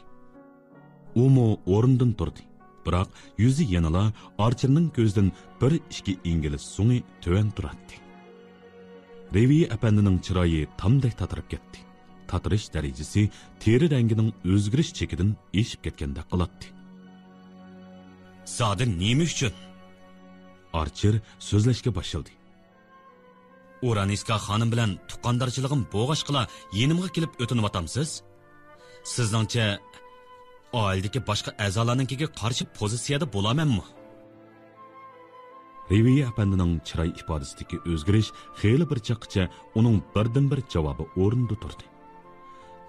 ئۇمۇ ئورنىدىن تۇردى، بىراق يۈزى يەنىلا ئارچېرنىڭ كۆزىدىن بىر ئىككى ئىنگلىز سۇڭى تۆۋەن تۇراتتى. رېۋىي ئەپەندىنىڭ چىرايى تامدەك تاتىرىپ كەتتى. تاتىرىش دەرىجىسى تېرە رەڭگىنىڭ ئۆزگىرىش چېكىدىن ئېشىپ كەتكەندەك قىلاتتى. زادى نېمە ئۈچۈن؟ ئارچېر سۆزلەشكە باشلىدى. ئورانىسكا خانىم بىلەن تۇغقاندارچىلىقىم بولغاچقىلا يېنىمغا كېلىپ ئۆتۈنۈۋاتامسىز؟ سىزنىڭچە، ئائىلىدىكى باشقا ئەزالارنىڭكىگە قارشى پوزىتسىيەدە بولامەنمۇ؟ رېۋىي ئەپەندىنىڭ چىراي ئىپادىسىدىكى ئۆزگىرىش خېلى بىر چاغقىچە ئۇنىڭ بىردىنبىر جاۋابى ئورنىدا تۇردى.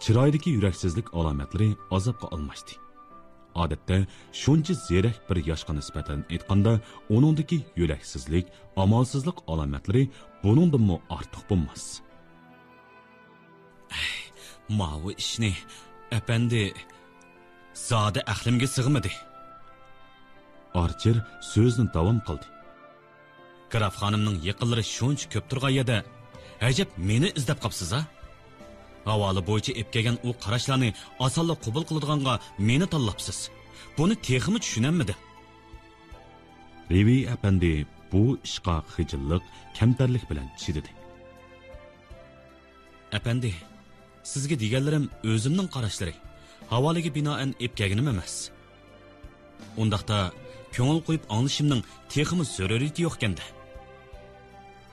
چىرايدىكى يۈرەكسىزلىك ئالامەتلىرى ئازابقا ئالماشتى. ئادەتتە شۇنچە زېرەك بىر ياشقا نىسبەتەن ئېيتقاندا، ئۇنىڭدىكى يۈرەكسىزلىك، ئامالسىزلىق ئالامەتلىرى بۇنىڭدىنمۇ ئارتۇق بولماس. ئەي، ماۋۇ ئىشنى، ئەپەندى، زادى ئەقلىمگە سىغمىدى. ئارچېر سۆزىنى داۋام قىلدى. گراف خانىمنىڭ يېقىنلىرى شۇنچە كۆپ تۇرغان يەردە، ئەجەب مېنى ئىزدەپ قاپسىز-ھە؟ ھاۋالە بويىچە ئېلىپ كەلگەن ئۇ قاراشلارنى ئاسانلا قوبۇل قىلىدىغانغا مېنى تاللاپسىز. بۇنى تېخىمۇ چۈشىنەلمىدىم. رېۋىي ئەپەندى بۇ ئىشقا خىجىللىق، كەمتەرلىك بىلەن چىدىدى. ئەپەندى، سىزگە دېگەنلىرىم ئۆزۈمنىڭ قاراشلىرى، ھاۋالىگە بىنائەن ئېلىپ كەلگىنىم ئەمەس. ئۇنداقتا، كۆڭۈل قويۇپ ئاڭلىشىمنىڭ تېخىمۇ زۆرۈرىيىتى يوقكەندە.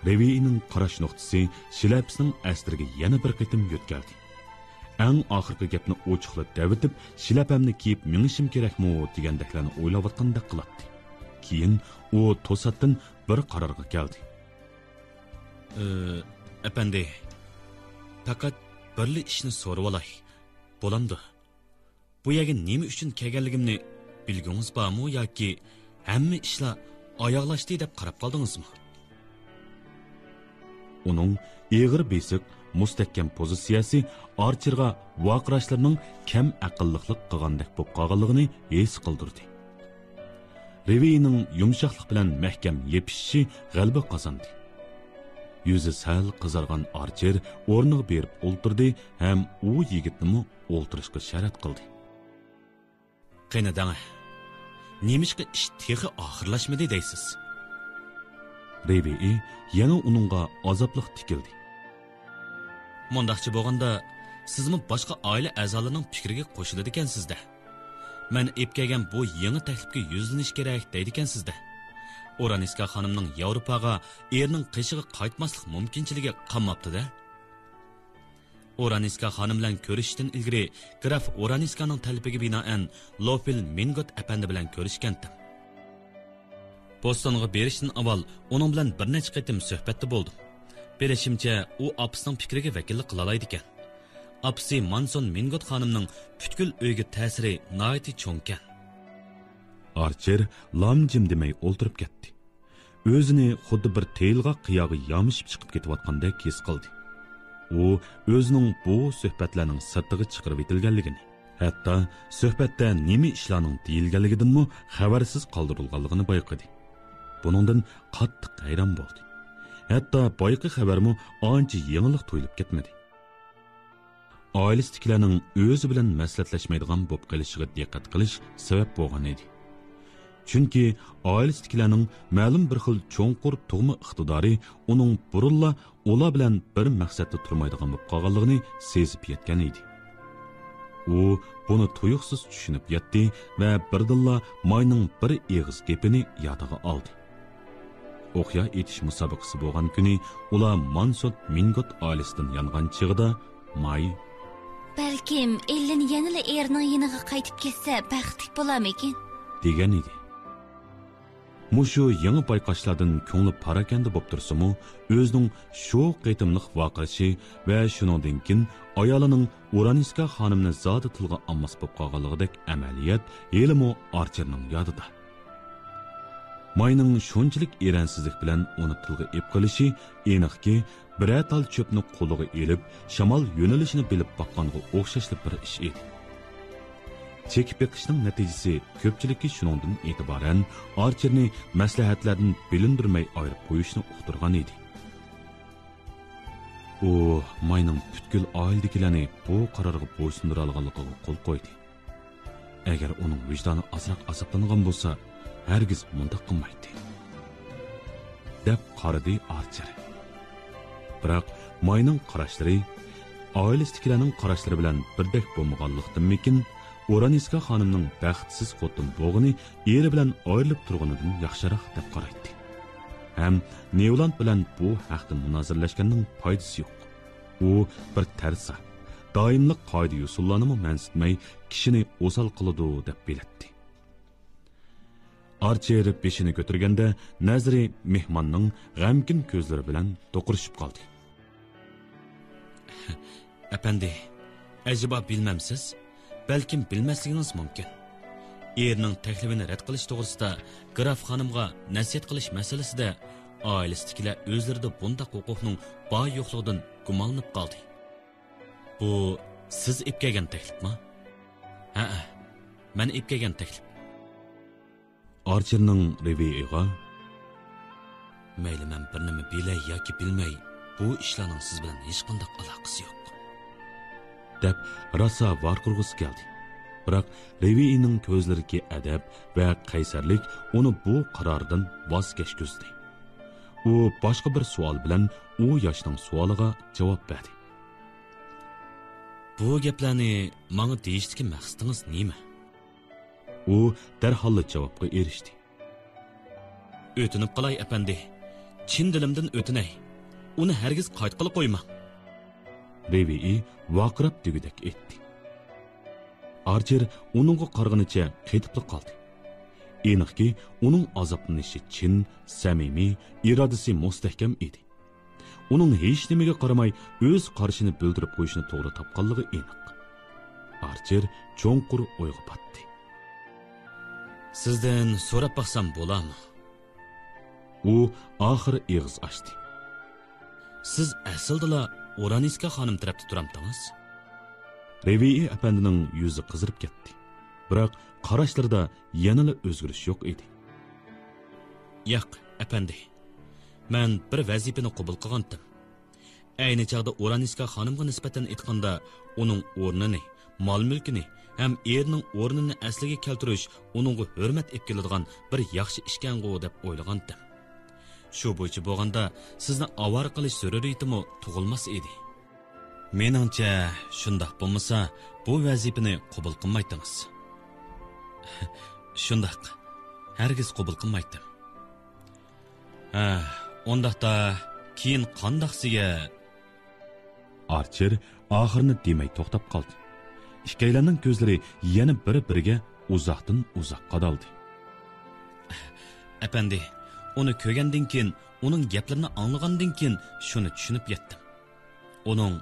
رېۋىينىڭ قاراش نۇقتىسى شىلەپىسىنىڭ ئەستىرىگە يەنە بىر قېتىم يۆتكەلدى. ئەڭ ئاخىرقى گەپنى ئوچۇقلا دەۋېتىپ، شىلەپەمنى كىيىپ مېڭىشىم كېرەكمۇ دېگەندەكلەرنى ئويلاۋاتقاندەك قىلاتتى. كېيىن ئۇ توساتتىن بىر قارارغا كەلدى. ئى، ئەپەندى، پەقەت بىرلا ئىشنى سورىۋالاي، بولامدۇ؟ بۇ يەرگە نېمە ئۈچۈن كەلگەنلىكىمنى بىلگۈڭىز بارمۇ ياكى ھەممە ئىشلار ئاياغلاشتى دەپ قاراپ قالدىڭىزمۇ؟ ئۇنىڭ ئېغىر بېسىق، مۇستەھكەم پوزىتسىيەسى ئارچېرغا ۋارقىراشلىرىنىڭ كەم ئەقىللىقلىق قىلغاندەك بولۇپ قالغانلىقىنى ھېس قىلدۇردى. رېۋىينىڭ يۇمشاقلىق بىلەن مەھكەم يېپىشىشى غەلىبە قازاندى. يۈزى سەل قىزارغان ئارچېر ئورنىغا بېرىپ ئولتۇردى ھەم ئۇ يىگىتنىمۇ ئولتۇرۇشقا شەرت قىلدى. قېنى دەڭە، نېمىشقا ئىش تېخى ئاخىرلاشمىدى دەيسىز؟ رېۋىئى يەنە ئۇنىڭغا ئازابلىق تىكىلدى. مۇنداقچە بولغاندا، سىزمۇ باشقا ئائىلە ئەزالىرىنىڭ پىكرىگە قوشۇلىدىكەنسىز-دە. مەن ئېلىپ كەلگەن بۇ يېڭى تەكلىپكە يۈزلىنىش كېرەك دەيدىكەنسىز-دە. ئورانىسكا خانىمنىڭ ياۋروپاغا ئېرىنىڭ قېشىغا قايتماسلىق مۇمكىنچىلىكى قالماپتۇ-دە. ئورانىسكا خانىم بىلەن كۆرۈشۈشتىن ئىلگىرى گراف ئورانىسكانىڭ تەلىپىگە بىنائەن لوفىل مىنگوت ئەپەندى بىلەن كۆرۈشكەنتىم. بوستونغا بېرىشتىن ئاۋۋال ئۇنىڭ بىلەن بىر نەچچە قېتىم سۆھبەتتە بولدۇم. بىلىشىمچە، ئۇ ئاپىسىنىڭ پىكرىگە ۋەكىللىك قىلالايدىكەن. ئاپىسى مانسون مىنگوت خانىمنىڭ پۈتكۈل ئۆيگە تەسىرى ناھايىتى چوڭكەن. ئارچېر لام-جىم دېمەي ئولتۇرۇپ كەتتى. ئۆزىنى خۇددى بىر تېيىلغاق قىياغا يامىشىپ چىقىپ كېتىۋاتقاندەك ھېس قىلدى. ئۇ ئۆزىنىڭ بۇ سۆھبەتلەرنىڭ سىرتىغا چىقىرىۋېتىلگەنلىكىنى، ھەتتا سۆھبەتتە نېمە ئىشلارنىڭ دېيىلگەنلىكىدىنمۇ خەۋەرسىز قالدۇرۇلغانلىقىنى بايقىدى. بۇنىڭدىن قاتتىق ھەيران بولدى. ھەتتا بايىقى خەۋەرمۇ ئانچە يېڭىلىق تۇيۇلۇپ كەتمىدى. ئائىلىسىدىكىلەرنىڭ ئۆزى بىلەن مەسلىھەتلەشمەيدىغان بولۇپ قېلىشىغا دىققەت قىلىش سەۋەب بولغان ئىدى. چۈنكى ئائىلىسىدىكىلەرنىڭ مەلۇم بىر خىل چوڭقۇر تۇغما ئىقتىدارى ئۇنىڭ بۇرۇنلا ئۇلار بىلەن بىر مەقسەتتە تۇرمايدىغان بولۇپ قالغانلىقىنى سېزىپ يەتكەن ئىدى. ئۇ بۇنى تۇيۇقسىز چۈشىنىپ يەتتى ۋە بىردىنلا ماينىڭ بىر ئېغىز گېپىنى يادىغا ئالدى. ئوقيا ئېتىش مۇسابىقىسى بولغان كۈنى ئۇلار مانسوت مىنگوت ئائىلىسىدىن يانغان چېغىدا ماي، بەلكىم ئېللىن يەنىلا ئېرىنىڭ يېنىغا قايتىپ كەتسە بەختلىك بولارمىكىن؟ دېگەن ئىدى. مۇشۇ يېڭى بايقاشلاردىن كۆڭلى پاراكەندە بولۇپ تۇرسىمۇ، ئۆزىنىڭ شۇ قېتىملىق ۋارقىرىشى ۋە شۇنىڭدىن كېيىن ئايالىنىڭ ئۇرانىسكا خانىمنى زادى تىلغا ئالماس بولۇپ قالغانلىقىدەك ئەمەلىيەت ھېلىمۇ ئارچېرنىڭ يادىدا. ماينىڭ شۇنچىلىك ئېرەنسىزلىك بىلەن ئۇنى تىلغا ئېلىپ قېلىشى ئېنىقكى، بىرەر تال چۆپنى قولىغا ئېلىپ، شامال يۆنىلىشىنى بىلىپ باققانغا ئوخشاشلا بىر ئىش ئىدى. چېكىپ بېقىشنىڭ نەتىجىسى كۆپچىلىككە شۇنىڭدىن ئېتىبارەن ئارچېرنى مەسلىھەتلەردىن بىلىندۈرمەي ئايرىپ قويۇشنى ئۇقتۇرغان ئىدى. ئۇ ماينىڭ پۈتكۈل ئائىلىدىكىلەرنى بۇ قارارغا بويسۇندۇرالىغانلىقىغا قول قويدى. ئەگەر ئۇنىڭ ۋىجدانى ئازراق ئازابلانغان بولسا، ھەرگىز مۇنداق قىلمايتتى، دەپ قارىدى ئارچېر. بىراق ماينىڭ قاراشلىرى ئائىلىسىدىكىلەرنىڭ قاراشلىرى بىلەن بىردەك بولمىغانلىقتىنمىكىن، ئورانىسكا خانىمنىڭ بەختسىز خوتۇن بولغىنى ئېرى بىلەن ئايرىلىپ تۇرغىنىدىن ياخشىراق دەپ قارايتتى. ھەم نېۋلاند بىلەن بۇ ھەقتە مۇنازىرىلەشكەننىڭ پايدىسى يوق. ئۇ بىر تەرسا، دائىملىق قائىدە-يوسۇنلارنىمۇ مەنسىتمەي، كىشىنى ئوسال قىلىدۇ، دەپ بىلەتتى. ئارچېر بېشىنى كۆتۈرگەندە، نەزىرى مېھماننىڭ غەمكىن كۆزلىرى بىلەن دوقۇرۇشۇپ قالدى. ئەپەندى، ئەجەبا بىلمەمسىز؟ بەلكىم بىلمەسلىكىڭىز مۇمكىن. ئېرىنىڭ تەكلىپىنى رەت قىلىش توغرىسىدا گراف خانىمغا نەسىھەت قىلىش مەسىلىسىدە ئائىلىسىدىكىلەر ئۆزلىرىدە بۇنداق ھوقۇقنىڭ بار-يوقلۇقىدىن گۇمانلىنىپ قالدى. بۇ سىز ئېلىپ كەلگەن تەكلىپما؟ ھەئە، مەن ئېلىپ كەلگەن تەكلىپ. ئارچېرنىڭ رېۋېيغا، مەيلى مەن بىر نېمە بىلەي ياكى بىلمەي، بۇ ئىشلارنىڭ سىز بىلەن ھېچقانداق ئالاقىسى يوق، دەپ راسا ۋارقىرىغۇسى كەلدى. بىراق رېۋېينىڭ كۆزلىرىدىكى ئەدەپ ۋە قەيسەرلىك ئۇنى بۇ قارارىدىن ۋاز كەچكۈزدى. ئۇ باشقا بىر سوئال بىلەن ئۇ ياشنىڭ سوئالىغا جاۋاب بەردى. بۇ گەپلەرنى ماڭا دېيىشتىكى مەقسىتىڭىز نېمە؟ ئۇ دەرھاللا جاۋابقا ئېرىشتى. ئۆتۈنۈپ قالاي، ئەپەندى. چىن دىلىمدىن ئۆتۈنەي. ئۇنى ھەرگىز قايتقىلى قويماڭ. رېۋېي ۋارقىراپ دېگۈدەك ئېيتتى. ئارچېر ئۇنىڭغا قارىغىنىچە قېتىپلا قالدى. ئېنىقكى، ئۇنىڭ ئازابلىنىشى چىن، سەمىمىي، ئىرادىسى مۇستەھكەم ئىدى. ئۇنىڭ ھېچنېمىگە قارىماي ئۆز قارىشىنى بىلدۈرۈپ قويۇشنى توغرا تاپقانلىقى ئېنىق. ئارچېر چوڭقۇر ئويغا پاتتى. سىزدىن سوراپ باقسام بولامۇ؟ ئۇ ئاخىر ئېغىز ئاچتى. سىز ئەسلىدىلا ئورانىسكا خانىم تەرەپتە تۇرامتىڭىز؟ رېۋېي ئەپەندىنىڭ يۈزى قىزىرىپ كەتتى. بىراق قاراشلىرىدا يەنىلا ئۆزگىرىش يوق ئىدى. ياق، ئەپەندى. مەن بىر ۋەزىپىنى قوبۇل قىلغانتىم. ئەينى چاغدا ئورانىسكا خانىمغا نىسبەتەن ئېيتقاندا، ئۇنىڭ ئورنىنى، مال-مۈلكىنى ھەم ئېرىنىڭ ئورنىنى ئەسلىگە كەلتۈرۈش ئۇنىڭغا ھۆرمەت ئېلىپ كېلىدىغان بىر ياخشى ئىشكەنغۇ دەپ ئويلىغانتىم. شۇ بويىچە بولغاندا، سىزنى ئاۋارە قىلىش زۆرۈرىيىتىمۇ تۇغۇلماس ئىدى. مېنىڭچە، شۇنداق بولمىسا، بۇ ۋەزىپىنى قوبۇل قىلمايتتىڭىز. شۇنداق، ھەرگىز قوبۇل قىلمايتتىم. ھە، ئۇنداقتا كېيىن قانداقسىگە؟ ئارچېر ئاخىرىنى دېمەي توختاپ قالدى. ئىككىيلەننىڭ كۆزلىرى يەنە بىر-بىرىگە ئۇزاقتىن-ئۇزاق قادالدى. ئەپەندى، ئۇنى كۆرگەندىن كېيىن، ئۇنىڭ گەپلىرىنى ئاڭلىغاندىن كېيىن شۇنى چۈشىنىپ يەتتىم. ئۇنىڭ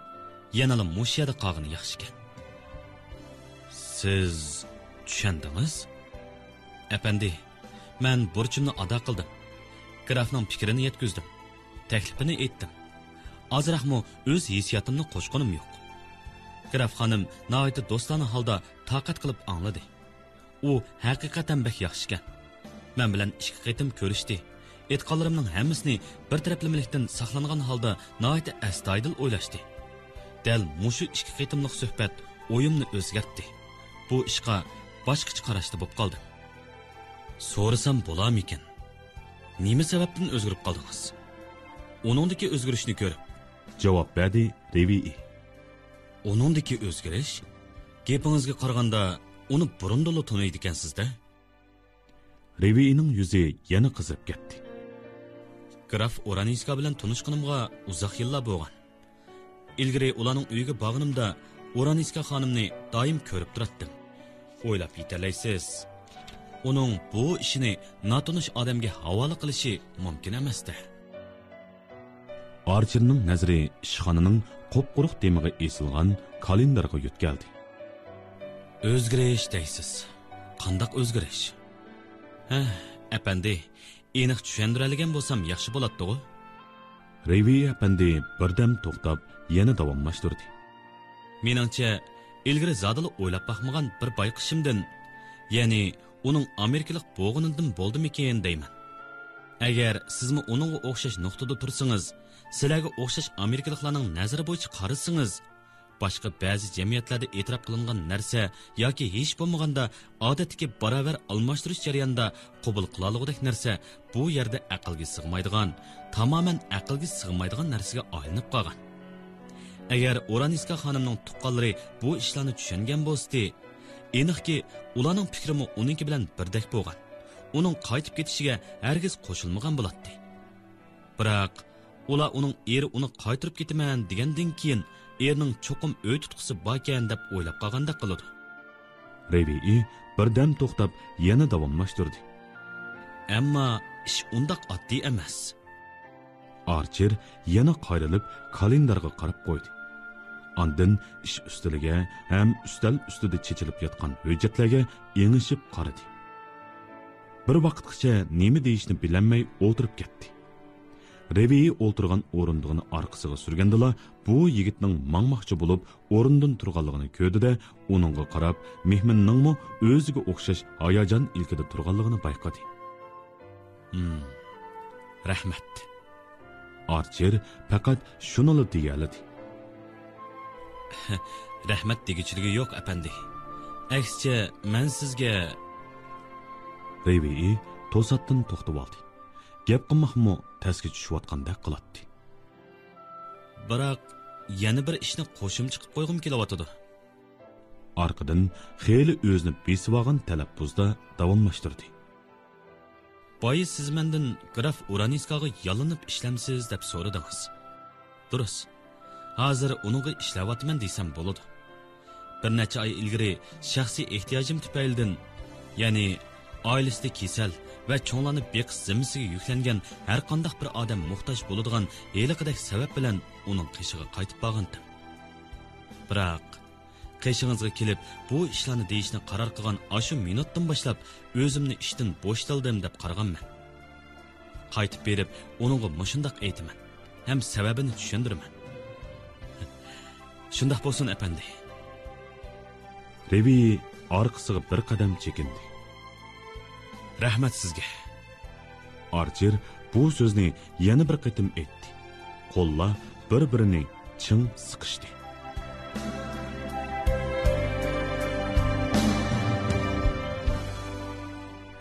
يەنىلا مۇشۇ يەردە قالغىنى ياخشىكەن. سىز چۈشەندىڭىز؟ ئەپەندى، مەن بۇرچۇمنى ئادا قىلدىم. گرافنىڭ پىكرىنى يەتكۈزدۈم. تەكلىپىنى ئېيتتىم. ئازراقمۇ ئۆز ھېسسىياتىمنى قوشقىنىم يوق. گراف خانىم ناھايىتى دوستانە ھالدا تاقەت قىلىپ ئاڭلىدى. ئۇ ھەقىقەتەن بەك ياخشىكەن. مەن بىلەن ئىككى قېتىم كۆرۈشتى. ئېيتقانلىرىمنىڭ ھەممىسىنى بىر تەرەپلىمىلىكتىن ساقلانغان ھالدا ناھايىتى ئەستايىدىل ئويلاشتى. دەل مۇشۇ ئىككى قېتىملىق سۆھبەت ئويۇمنى ئۆزگەرتتى. بۇ ئىشقا باشقىچە قاراشتا بولۇپ قالدىم. سورىسام بولارمىكىن؟ نېمە سەۋەبتىن ئۆزگىرىپ قالدىڭىز؟ ئۇنىڭدىكى ئۆزگىرىشنى كۆرۈپ. جاۋاب بەردى رېۋىئى. ئۇنىڭدىكى ئۆزگىرىش؟ گېپىڭىزگە قارىغاندا، ئۇنى بۇرۇندىنلا تونۇيدىكەنسىز-دە؟ رېۋىئىنىڭ يۈزى يەنە قىزىرىپ كەتتى. گراف ئورانىسكا بىلەن تونۇشقىنىمغا ئۇزاق يىللار بولغان. ئىلگىرى ئۇلارنىڭ ئۆيىگە بارغىنىمدا ئورانىسكا خانىمنى دائىم كۆرۈپ تۇراتتىم. ئويلاپ يېتەلەيسىز، ئۇنىڭ بۇ ئىشىنى ناتونۇش ئادەمگە ھاۋالە قىلىشى مۇمكىن ئەمەستە. ئارچېرنىڭ نەزىرى ئىشخانىنىڭ قۇپقۇرۇق تېمىغا ئېسىلغان كالېندارغا يۆتكەلدى. ئۆزگىرىش دەيسىز. قانداق ئۆزگىرىش؟ ھە، ئەپەندى، ئېنىق چۈشەندۈرەلىگەن بولسام ياخشى بولاتتىغۇ؟ رېۋىي ئەپەندى بىردەم توختاپ، يەنە داۋاملاشتۇردى. مېنىڭچە، ئىلگىرى زادىلا ئويلاپ باقمىغان بىر بايقىشىمدىن، يەنى ئۇنىڭ ئامېرىكىلىق بولغىنىدىن بولدىمىكىن دەيمەن. ئەگەر سىزمۇ ئۇنىڭغا ئوخشاش نۇقتىدا تۇرسىڭىز، سىلەرگە ئوخشاش ئامېرىكىلىقلارنىڭ نەزىرى بويىچە قارىسىڭىز، باشقا بەزى جەمئىيەتلەردە ئېتىراپ قىلىنغان نەرسە ياكى ھېچ بولمىغاندا ئادەتتىكى باراۋەر ئالماشتۇرۇش جەريانىدا قوبۇل قىلالىغۇدەك نەرسە بۇ يەردە ئەقىلگە سىغمايدىغان، تامامەن ئەقىلگە سىغمايدىغان نەرسىگە ئايلىنىپ قالغان. ئەگەر ئورانىسكا خانىمنىڭ تۇغقانلىرى بۇ ئىشلارنى چۈشەنگەن بولسىتى، ئېنىقكى، ئۇلارنىڭ پىكرىمۇ ئۇنىڭكى بىلەن بىردەك بولغان، ئۇنىڭ قايتىپ كېتىشىگە ھەرگىز قوشۇلمىغان بولاتتى. بىراق، ئۇلار ئۇنىڭ ئېرى ئۇنى قايتۇرۇپ كېتىمەن دېگەندىن كېيىن، ئېرىنىڭ چوقۇم ئۆي تۇتقۇسى باركەن دەپ ئويلاپ قالغاندەك قىلىدۇ. رېۋىئى بىردەم توختاپ، يەنە داۋاملاشتۇردى. ئەمما ئىش ئۇنداق ئاددىي ئەمەس. ئارچېر يەنە قايرىلىپ، كالېندارغا قاراپ قويدى. ئاندىن ئىش ئۈستىلىگە ھەم ئۈستەل ئۈستىدە چېچىلىپ ياتقان ھۆججەتلەرگە ئېڭىشىپ قارىدى. بىر ۋاقىتقىچە نېمە دېيىشنى بىلەلمەي ئولتۇرۇپ كەتتى. رېۋىئى ئولتۇرغان ئورۇندۇقىنى ئارقىسىغا سۈرگەندىلا، بۇ يىگىتنىڭ ماڭماقچى بولۇپ، ئورنىدىن تۇرغانلىقىنى كۆردى-دە، ئۇنىڭغا قاراپ، مېھمىنىنىڭمۇ ئۆزىگە ئوخشاش ھاياجان ئىلكىدە تۇرغانلىقىنى بايقىدى. ھىم، رەھمەت. ئارچېر پەقەت شۇنىلا دېيەلىدى. رەھمەت دېگۈچىلىكى يوق، ئەپەندى. ئەكسىچە، مەن سىزگە. رېۋىئى توساتتىن توختىۋالدى. گەپ قىلماقمۇ تەسكە چۈشۈۋاتقاندەك قىلاتتى. بىراق، يەنە بىر ئىشنى قوشۇمچە قىلىپ قويغۇم كېلىۋاتىدۇ. ئارقىدىن خېلى ئۆزىنى بېسىۋالغان تەلەپپۇزدا داۋاملاشتۇردى. بايا سىز مەندىن گراف ئۇرانىسكاغا ياللىنىپ ئىشلەمسىز دەپ سورىدىڭىز. دۇرۇس. ھازىر ئۇنىڭغا ئىشلەۋاتىمەن دېسەم بولىدۇ. بىر نەچچە ئاي ئىلگىرى شەخسىي ئېھتىياجىم تۈپەيلىدىن، يەنى ئائىلىسىدە كېسەل ۋە چوڭلارنى بېقىش زىممىسىگە يۈكلەنگەن ھەرقانداق بىر ئادەم موھتاج بولىدىغان ھېلىقىدەك سەۋەب بىلەن ئۇنىڭ قېشىغا قايتىپ بارغانتىم. بىراق، قېشىڭىزغا كېلىپ، بۇ ئىشلارنى دېيىشنى قارار قىلغان ئاشۇ مىنۇتتىن باشلاپ، ئۆزۈمنى ئىشتىن بوشىتالدىم دەپ قارىغانمەن. قايتىپ بېرىپ، ئۇنىڭغا مۇشۇنداق ئېيتىمەن ھەم سەۋەبىنى چۈشەندۈرىمەن. شۇنداق بولسۇن، ئەپەندى. رېۋىي ئارقىسىغا بىر قەدەم چېكىندى. رەھمەت سىزگە. ئارچېر بۇ سۆزنى يەنە بىر قېتىم ئېيتتى. قوللار بىر-بىرىنى چىڭ سىقىشتى.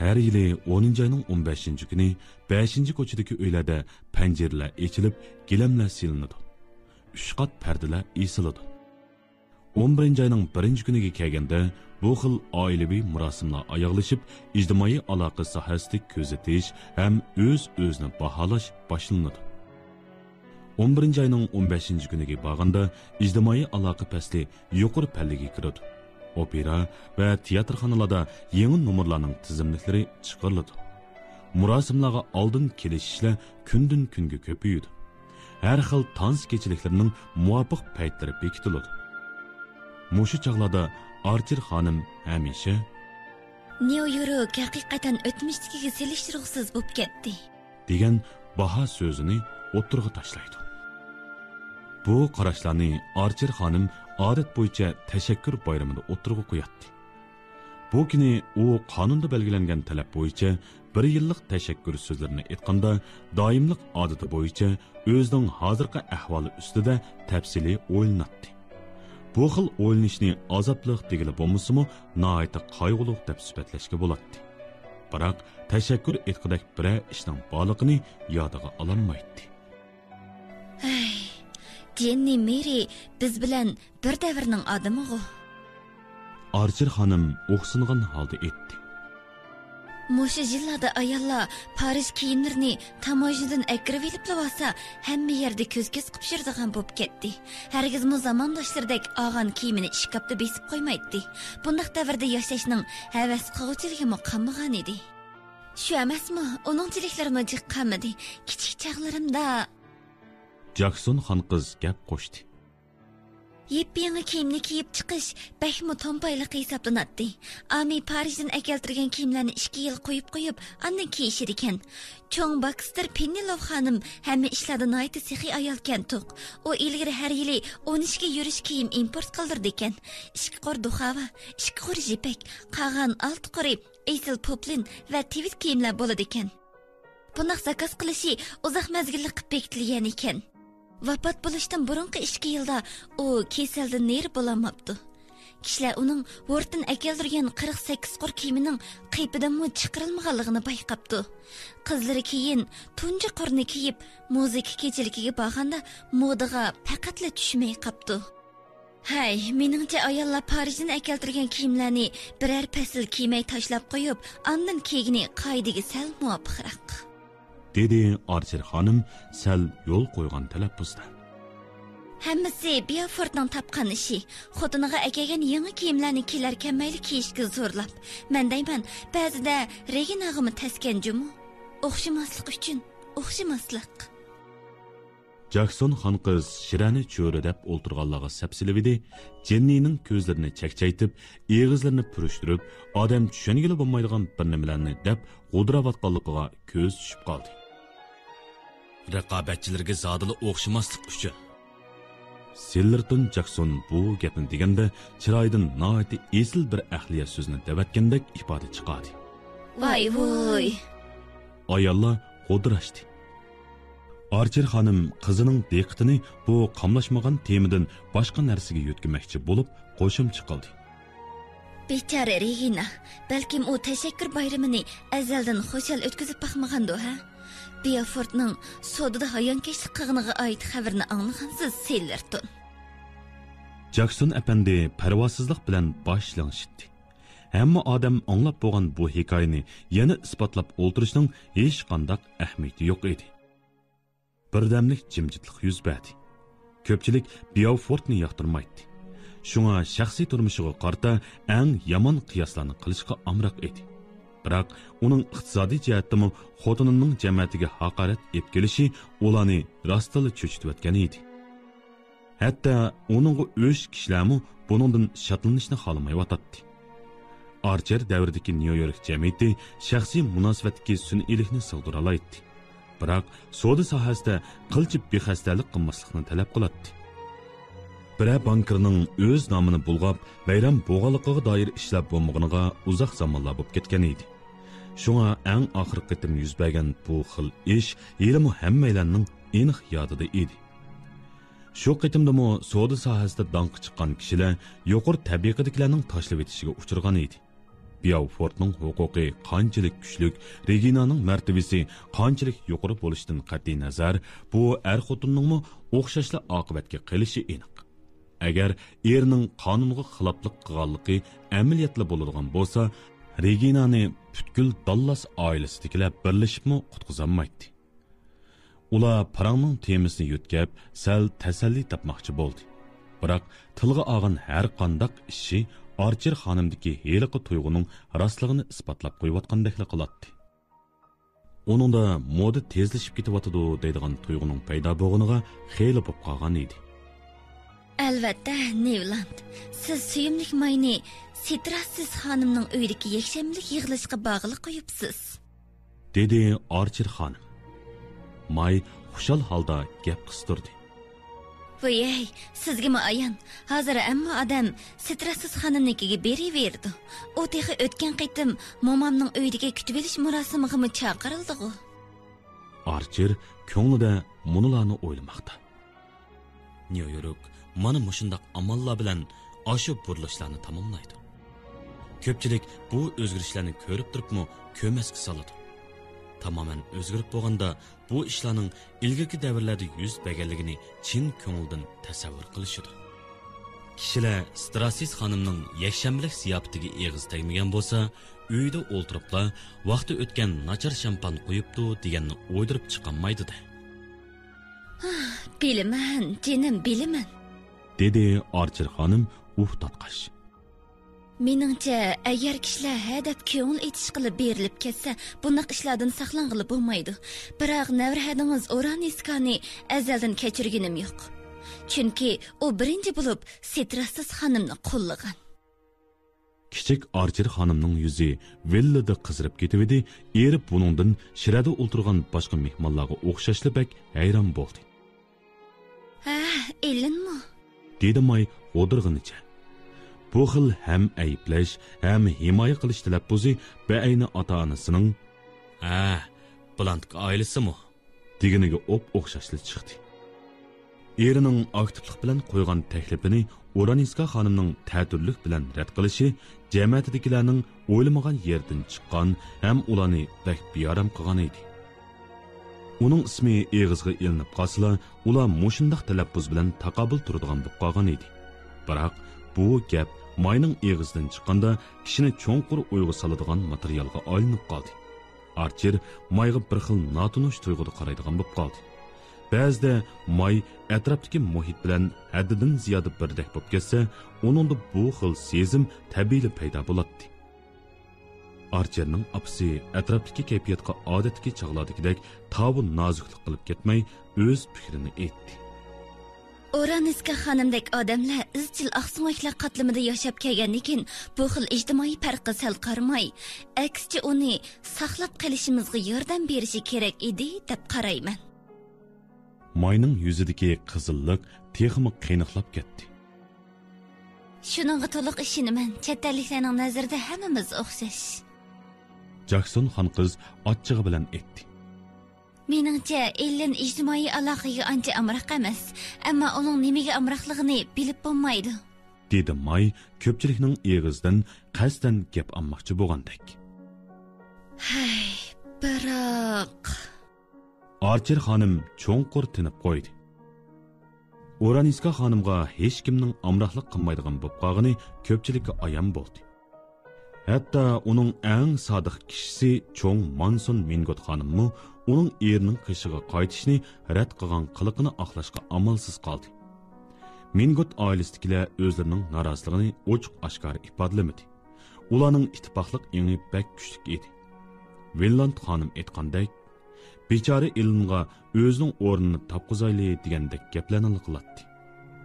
ھەر يىلى ئونىنچى ئاينىڭ ئون بەشىنچى كۈنى بەشىنچى كوچىدىكى ئۆيلەردە پەنجىرىلەر ئېچىلىپ، گىلەملەر سېلىنىدۇ. ئۈچ قات پەردىلەر ئېسىلىدۇ. ئون بىرىنچى ئاينىڭ بىرىنچى كۈنىگە كەلگەندە، بۇ خىل ئائىلىۋى مۇراسىملار ئاياغلىشىپ، ئىجتىمائىي ئالاقە ساھەسىدە كۆزىتىش ھەم ئۆز-ئۆزىنى باھالاش باشلىنىدۇ. ئون بىرىنچى ئاينىڭ ئون بەشىنچى كۈنىگە بارغاندا، ئىجتىمائىي ئالاقە پەسلى يۇقىرى پەللىگە كىرىدۇ. ئوپېرا ۋە تىياتىرخانىلاردا يېڭى نومۇرلارنىڭ تىزىملىكلىرى چىقىرىلىدۇ. مۇراسىملارغا ئالدىن كېلىشىشلەر كۈندىن-كۈنگە كۆپىيىدۇ. ھەر خىل تانس كېچىلىكلىرىنىڭ مۇۋاپىق پەيتلىرى بېكىتىلىدۇ. مۇشۇ چاغلاردا ئارچېر خانىم ھەمىشە نيۇ يورك ھەقىقەتەن ئۆتمۈشتىكىگە سېلىشتۇرغۇسىز بولۇپ كەتتى دېگەن باھا سۆزىنى ئوتتۇرىغا تاشلايدۇ. بۇ قاراشلارنى ئارچېر خانىم ئادەت بويىچە تەشەككۈر بايرىمىدا ئوتتۇرىغا قوياتتى. بۇ كۈنى ئۇ قانۇندا بەلگىلەنگەن تەلەپ بويىچە بىر يىللىق تەشەككۈر سۆزلىرىنى ئېيتقاندا، دائىملىق ئادىتى بويىچە ئۆزىنىڭ ھازىرقى ئەھۋالى ئۈستىدە تەپسىلىي ئويلىناتتى. بۇ خىل ئويلىنىشنى ئازابلىق دېگىلى بولمىسىمۇ، ناھايىتى قايغۇلۇق دەپ سۈپەتلەشكە بولاتتى. بىراق، تەشەككۈر ئېيتقۇدەك بىرەر ئىشنىڭ بارلىقىنى يادىغا ئالالمايتتى. ھەي، جېننى مېرى بىز بىلەن بىر دەۋرنىڭ ئادىمىغۇ. ئارچېر خانىم ئوخشىنغان ھالدا ئېيتتى. مۇشۇ يىللاردا ئاياللار پارىژ كىيىملىرىنى تاموژنىدىن ئەكىرىۋېلىپلا بولسا، ھەممە يەردە كۆز-كۆز قىلىپ يۈرىدىغان بولۇپ كەتتى. ھەرگىزمۇ زامانداشلىرىدەك ئالغان كىيىمىنى ئىشكاپتا بېسىپ قويمايتتى. بۇنداق دەۋردە ياشاشنىڭ ھەۋەس قىلغۇچىلىكىمۇ قالمىغانىدى. شۇ ئەمەسمۇ، ئۇنىڭچىلىكلىرىمۇ جىق قالمىدى. كىچىك چاغلىرىمدا. جاكسون خان قىز گەپ قوشتى. يېپيېڭى كىيىمنى كىيىپ چىقىش بەكمۇ تومپايلىق ھېسابلىناتتى. ئامى پارىژدىن ئەكەلتۈرگەن كىيىملەرنى ئىككى يىل قويۇپ قويۇپ، ئاندىن كىيىشىدىكەن. چوڭ باكستېر پېننىلوف خانىم ھەممە ئىشلاردا ناھايىتى سېخىي ئايالكەنتۇق. ئۇ ئىلگىرى ھەر يىلى ئون ئىككى يۈرۈش كىيىم ئىمپورت قىلدۇرىدىكەن. ئىككى قۇر دۇخاۋا، ئىككى قۇر يىپەك، قالغان ئالتە قۇرى ئېسىل پوپلىن ۋە تىۋىت كىيىملەر بولىدىكەن. بۇنداق زاكاز قىلىشى ئۇزاق مەزگىللىك قىلىپ بېكىتىلگەن ئىكەن. ۋاپات بولۇشتىن بۇرۇنقى ئىككى يىلدا ئۇ كېسەلدىن نېرى بولالماپتۇ. كىشىلەر ئۇنىڭ ھورتتىن ئەكەلدۈرگەن قىرىق سەككىز قۇر كىيىمىنىڭ قېپىدىنمۇ چىقىرىلمىغانلىقىنى بايقاپتۇ. قىزلىرى كېيىن تۇنجى قۇرنى كىيىپ، مۇزىكا كېچىلىكىگە بارغاندا مودىغا پەقەتلا چۈشمەي قاپتۇ. ھەي، مېنىڭچە ئاياللار پارىژدىن ئەكەلتۈرگەن كىيىملەرنى بىرەر پەسىل كىيمەي تاشلاپ قويۇپ، ئاندىن كىيگىنى قائىدىگە سەل مۇۋاپىقراق. دېدى ئارچېر خانىم سەل يول قويغان تەلەپپۇزدا. ھەممىسى بىيافورتنىڭ تاپقان ئىشى. خوتۇنىغا ئەكەلگەن يېڭى كىيىملەرنى كېلەر كەلمەيلا كىيىشكە زورلاپ. مەن دەيمەن، بەزىدە رېگىناغىمۇ تەسكەن جۇمۇ. ئوخشىماسلىق ئۈچۈن ئوخشىماسلىق. جاكسون خان قىز شىرەنى چۆرىدەپ ئولتۇرغانلارغا سەپسېلىۋىدى، جېننىنىڭ كۆزلىرىنى چەكچەيتىپ، ئېغىزلىرىنى پۈرۈشتۈرۈپ، ئادەم چۈشەنگىلى بولمايدىغان بىر نېمىلەرنى دەپ غودراۋاتقانلىقىغا كۆز چۈشۈپ قالدى. رىقابەتچىلىرىگە زادىلا ئوخشىماسلىق ئۈچۈن. سىللېرتون جاكسون بۇ گەپنى دېگەندە، چىرايىدىن ناھايىتى ئېسىل بىر ئەقلىيە سۆزنى دەۋەتكەندەك ئىپادە چىقاردى. ۋاي ۋۇي! ئاياللار غودراشتى. ئارچېر خانىم قىزىنىڭ دىققىتىنى بۇ قاملاشمىغان تېمىدىن باشقا نەرسىگە يۆتكىمەكچى بولۇپ، قوشۇمچە قىلدى. بىچارە رېگىنا، بەلكىم ئۇ تەشەككۈر بايرىمىنى ئەزەلدىن خۇشال ئۆتكۈزۈپ باقمىغاندۇ، ھە؟ بىيافورتنىڭ سودىدا ھايانكەشلىك قىلغىنىغا ئائىت خەۋىرىنى ئاڭلىغانسىز، سىللېرتون. جاكسون ئەپەندى پەرۋاسىزلىق بىلەن باش لىڭشىتتى. ھەممە ئادەم ئاڭلاپ بولغان بۇ ھېكايىنى يەنە ئىسپاتلاپ ئولتۇرۇشنىڭ ھېچقانداق ئەھمىيىتى يوق ئىدى. بىردەملىك جىمجىتلىق يۈز بەردى. كۆپچىلىك بياۋفورتنى ياقتۇرمايتتى. شۇڭا شەخسىي تۇرمۇشىغا قارىتا ئەڭ يامان قىياسلارنى قىلىشقا ئامراق ئىدى. بىراق ئۇنىڭ ئىقتىسادىي جەھەتتىمۇ خوتۇنىنىڭ جەمەتىگە ھاقارەت ئېلىپ كېلىشى ئۇلارنى راستتىنلا چۆچۈتۈۋەتكەن ئىدى. ھەتتا ئۇنىڭغا ئۆچ كىشىلەرمۇ بۇنىڭدىن شادلىنىشنى خالىمايۋاتاتتى. ئارچېر دەۋرىدىكى نيۇ يورك جەمئىيىتى شەخسىي مۇناسىۋەتتىكى سۈنئىيلىكنى سىغدۇرالايتتى. بىراق سودا ساھەسىدە قىلچە بىخەستەلىك قىلماسلىقنى تەلەپ قىلاتتى. بىرەر بانكىرنىڭ ئۆز نامىنى بۇلغاپ ۋەيران بولغانلىقىغا دائىر ئىشلار بولمىغىنىغا ئۇزاق زامانلار بولۇپ كەتكەن ئىدى. شۇڭا ئەڭ ئاخىرقى قېتىم يۈز بەرگەن بۇ خىل ئىش ھېلىمۇ ھەممەيلەننىڭ ئېنىق يادىدا ئىدى. شۇ قېتىمدىمۇ سودا ساھەسىدە داڭقى چىققان كىشىلەر يۇقىرى تەبىقىدىكىلەرنىڭ تاشلىۋېتىشىگە ئۇچرىغان ئىدى. بياۋفورتنىڭ ھوقۇقى قانچىلىك كۈچلۈك، رېگىنانىڭ مەرتىۋىسى قانچىلىك يۇقىرى بولۇشىدىن قەتئىينەزەر، بۇ ئەر-خوتۇننىڭمۇ ئوخشاشلا ئاقىۋەتكە قېلىشى ئېنىق. ئەگەر ئېرىنىڭ قانۇنغا خىلاپلىق قىلغانلىقى ئەمەلىيەتلا بولىدىغان بولسا، رېگىنانى پۈتكۈل داللاس ئائىلىسىدىكىلەر بىرلىشىپمۇ قۇتقۇزالمايتتى. ئۇلار پاراڭنىڭ تېمىسىنى يۆتكەپ، سەل تەسەللى تاپماقچى بولدى. بىراق تىلغا ئالغان ھەر قانداق ئىشى ئارچېر خانىمدىكى ھېلىقى تۇيغۇنىڭ راستلىقىنى ئىسپاتلاپ قويۇۋاتقاندەكلا قىلاتتى. ئۇنىڭدا مودا تېزلىشىپ كېتىۋاتىدۇ دەيدىغان تۇيغۇنىڭ پەيدا بولغىنىغا خېلى بوپ قالغان ئىدى. ئەلۋەتتە، نېۋلاند، سىز سۆيۈملۈك ماينى سىتراسسىز خانىمنىڭ ئۆيىدىكى يەكشەنبىلىك يىغىلىشقا بارغىلى قويۇپسىز. دېدى ئارچېر خانىم. ماي خۇشال ھالدا گەپ قىستۇردى. ۋىيەي، سىزگىمۇ ئايان، ھازىر ھەممە ئادەم ستراسسىس خانىمنىڭكىگە بېرىۋېرىدۇ. ئۇ تېخى ئۆتكەن قېتىم مومامنىڭ ئۆيىدىكى كۈتۈۋېلىش مۇراسىمىغىمۇ چاقىرىلدىغۇ. ئارچېر كۆڭلىدە مۇنۇلارنى ئويلىماقتا. نيۇ يورك مانا مۇشۇنداق ئاماللار بىلەن ئاشۇ بۇرۇلۇشلارنى تاماملايدۇ. كۆپچىلىك بۇ ئۆزگىرىشلەرنى كۆرۈپ تۇرۇپمۇ كۆرمەسكە سالىدۇ. تامامەن ئۆزگىرىپ بولغاندا، بۇ ئىشلارنىڭ ئىلگىرىكى دەۋرلەردە يۈز بەرگەنلىكىنى چىن كۆڭلىدىن تەسەۋۋۇر قىلىشىدۇ. كىشىلەر ستراسسىس خانىمنىڭ يەكشەنبىلىك زىياپىتىگە ئېغىز تەگمىگەن بولسا، ئۆيىدە ئولتۇرۇپلا ۋاقتى ئۆتكەن ناچار شامپان قۇيۇپتۇ دېگەننى ئويدۇرۇپ چىقالمايدۇ-دە. بىلىمەن، جېنىم، بىلىمەن. دېدى ئارچېر خانىم ئۇھ تارتقاچ. مېنىڭچە، ئەگەر كىشىلەر ھە دەپ كۆڭۈل ئېچىش قىلىپ بېرىلىپ كەتسە، بۇنداق ئىشلاردىن ساقلانغىلى بولمايدۇ. بىراق نەۋرىھەدىڭىز ئورانىسكانى ئەزەلدىن كەچۈرگىنىم يوق. چۈنكى ئۇ بىرىنچى بولۇپ سىتراسسىز خانىمنى قوللىغان. كىچىك ئارچېر خانىمنىڭ يۈزى ۋىللىدە قىزىرىپ كېتىۋىدى، ئېرى بۇنىڭدىن شىرەدە ئولتۇرغان باشقا مېھمانلارغا ئوخشاشلا بەك ھەيران بولدى. ھە، ئېلىنمۇ؟ دېدى ماي غودۇرغىنىچە. بۇ خىل ھەم ئەيىبلەش، ھەم ھىمايە قىلىش تەلەپپۇزى بەئەينى ئاتا-ئانىسىنىڭ، ھە، بلانت ئائىلىسىمۇ؟ دېگىنىگە ئوپئوخشاشلا چىقتى. ئېرىنىڭ ئاكتىپلىق بىلەن قويغان تەكلىپىنى ئورانىسكا خانىمنىڭ تەتۈرلۈك بىلەن رەت قىلىشى جەمەتىدىكىلەرنىڭ ئويلىمىغان يېرىدىن چىققان ھەم ئۇلارنى بەك بىئارام قىلغان ئىدى. ئۇنىڭ ئىسمى ئېغىزغا ئېلىنىپ قالسىلا، ئۇلار مۇشۇنداق تەلەپپۇز بىلەن تاقابىل تۇرىدىغان بولۇپ قالغان ئىدى. بىراق، بۇ گەپ ماينىڭ ئېغىزىدىن چىققاندا، كىشىنى چوڭقۇر ئويغا سالىدىغان ماتېرىيالغا ئايلىنىپ قالدى. ئارچېر مايغا بىر خىل ناتونۇش تۇيغۇدا قارايدىغان بولۇپ قالدى. بەزىدە ماي ئەتراپتىكى مۇھىت بىلەن ھەددىدىن زىيادە بىردەك بولۇپ كەتسە، ئۇنىڭدا بۇ خىل سېزىم تەبىئىيلا پەيدا بولاتتى. ئارچېرنىڭ ئاپىسى ئەتراپتىكى كەيپىياتقا ئادەتتىكى چاغلاردىكىدەك تاۋۇ نازۇكلۇق قىلىپ كەتمەي، ئۆز پىكرىنى ئېيتتى. ئورانىسكا خانىمدەك ئادەملەر ئىزچىل ئاقسۆڭەكلەر قاتلىمىدا ياشاپ كەلگەندىكىن، بۇ خىل ئىجتىمائىي پەرققە سەل قارىماي، ئەكسىچە ئۇنى ساقلاپ قېلىشىمىزغا ياردەم بېرىشى كېرەك ئىدى، دەپ قارايمەن. ماينىڭ يۈزىدىكى قىزىللىق تېخىمۇ قېنىقلاپ كەتتى. شۇنىڭغا تولۇق ئىشىنىمەن، چەت ئەللىكلەرنىڭ نەزىرىدە ھەممىمىز ئوخشاش. جاكسون خانقىز ئاچچىقى بىلەن ئېيتتى. مېنىڭچە، ئېللېن ئىجتىمائىي ئالاقىگە ئانچە ئامراق ئەمەس، ئەمما ئۇنىڭ نېمىگە ئامراقلىقىنى بىلىپ بولمايدۇ. دېدى ماي كۆپچىلىكنىڭ ئېغىزىدىن قەستەن گەپ ئالماقچى بولغاندەك. ھەي، بىراق. ئارچېر خانىم چوڭقۇر تىنىپ قويدى. ئورانىسكا خانىمغا ھېچكىمنىڭ ئامراقلىق قىلمايدىغان بولۇپ قالغىنى كۆپچىلىككە ئايان بولدى. ھەتتا ئۇنىڭ ئەڭ سادىق كىشىسى چوڭ مانسون مىنگوت خانىممۇ ئۇنىڭ ئېرىنىڭ قېشىغا قايتىشنى رەت قىلغان قىلىقىنى ئاقلاشقا ئامالسىز قالدى. مىنگوت ئائىلىسىدىكىلەر ئۆزلىرىنىڭ نارازىلىقىنى ئوچۇق-ئاشكارا ئىپادىلىمىدى. ئۇلارنىڭ ئىتتىپاقلىق ئېڭى بەك كۈچلۈك ئىدى. ۋىنلاند خانىم ئېيتقاندەك، بىچارە ئېلىنغا ئۆزىنىڭ ئورنىنى تاپقۇزايلى دېگەندەك گەپلەرنىلا قىلاتتى.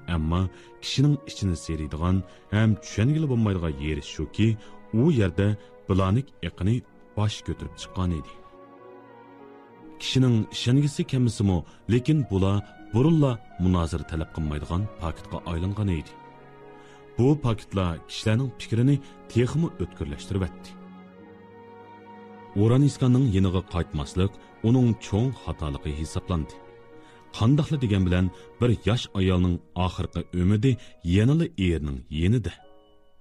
ئەمما كىشىنىڭ ئىچىنى سىيرىيدىغان ھەم چۈشەنگىلى بولمايدىغان يېرى شۇكى، ئۇ يەردە بلانك ئېقىنى باش كۆتۈرۈپ چىققان ئىدى. كىشىنىڭ ئىشەنگۈسى كەلمىسىمۇ، لېكىن بۇلار بۇرۇنلا مۇنازىرە تەلەپ قىلمايدىغان پاكىتقا ئايلانغان ئىدى. بۇ پاكىتلار كىشىلەرنىڭ پىكرىنى تېخىمۇ ئۆتكۈرلەشتۈرۈۋەتتى. ئورانىسكانىڭ يېنىغا قايتماسلىق ئۇنىڭ چوڭ خاتالىقى ھېسابلاندى. قانداقلا دېگەن بىلەن بىر ياش ئايالنىڭ ئاخىرقى ئۈمىدى يەنىلا ئېرىنىڭ يېنىدا.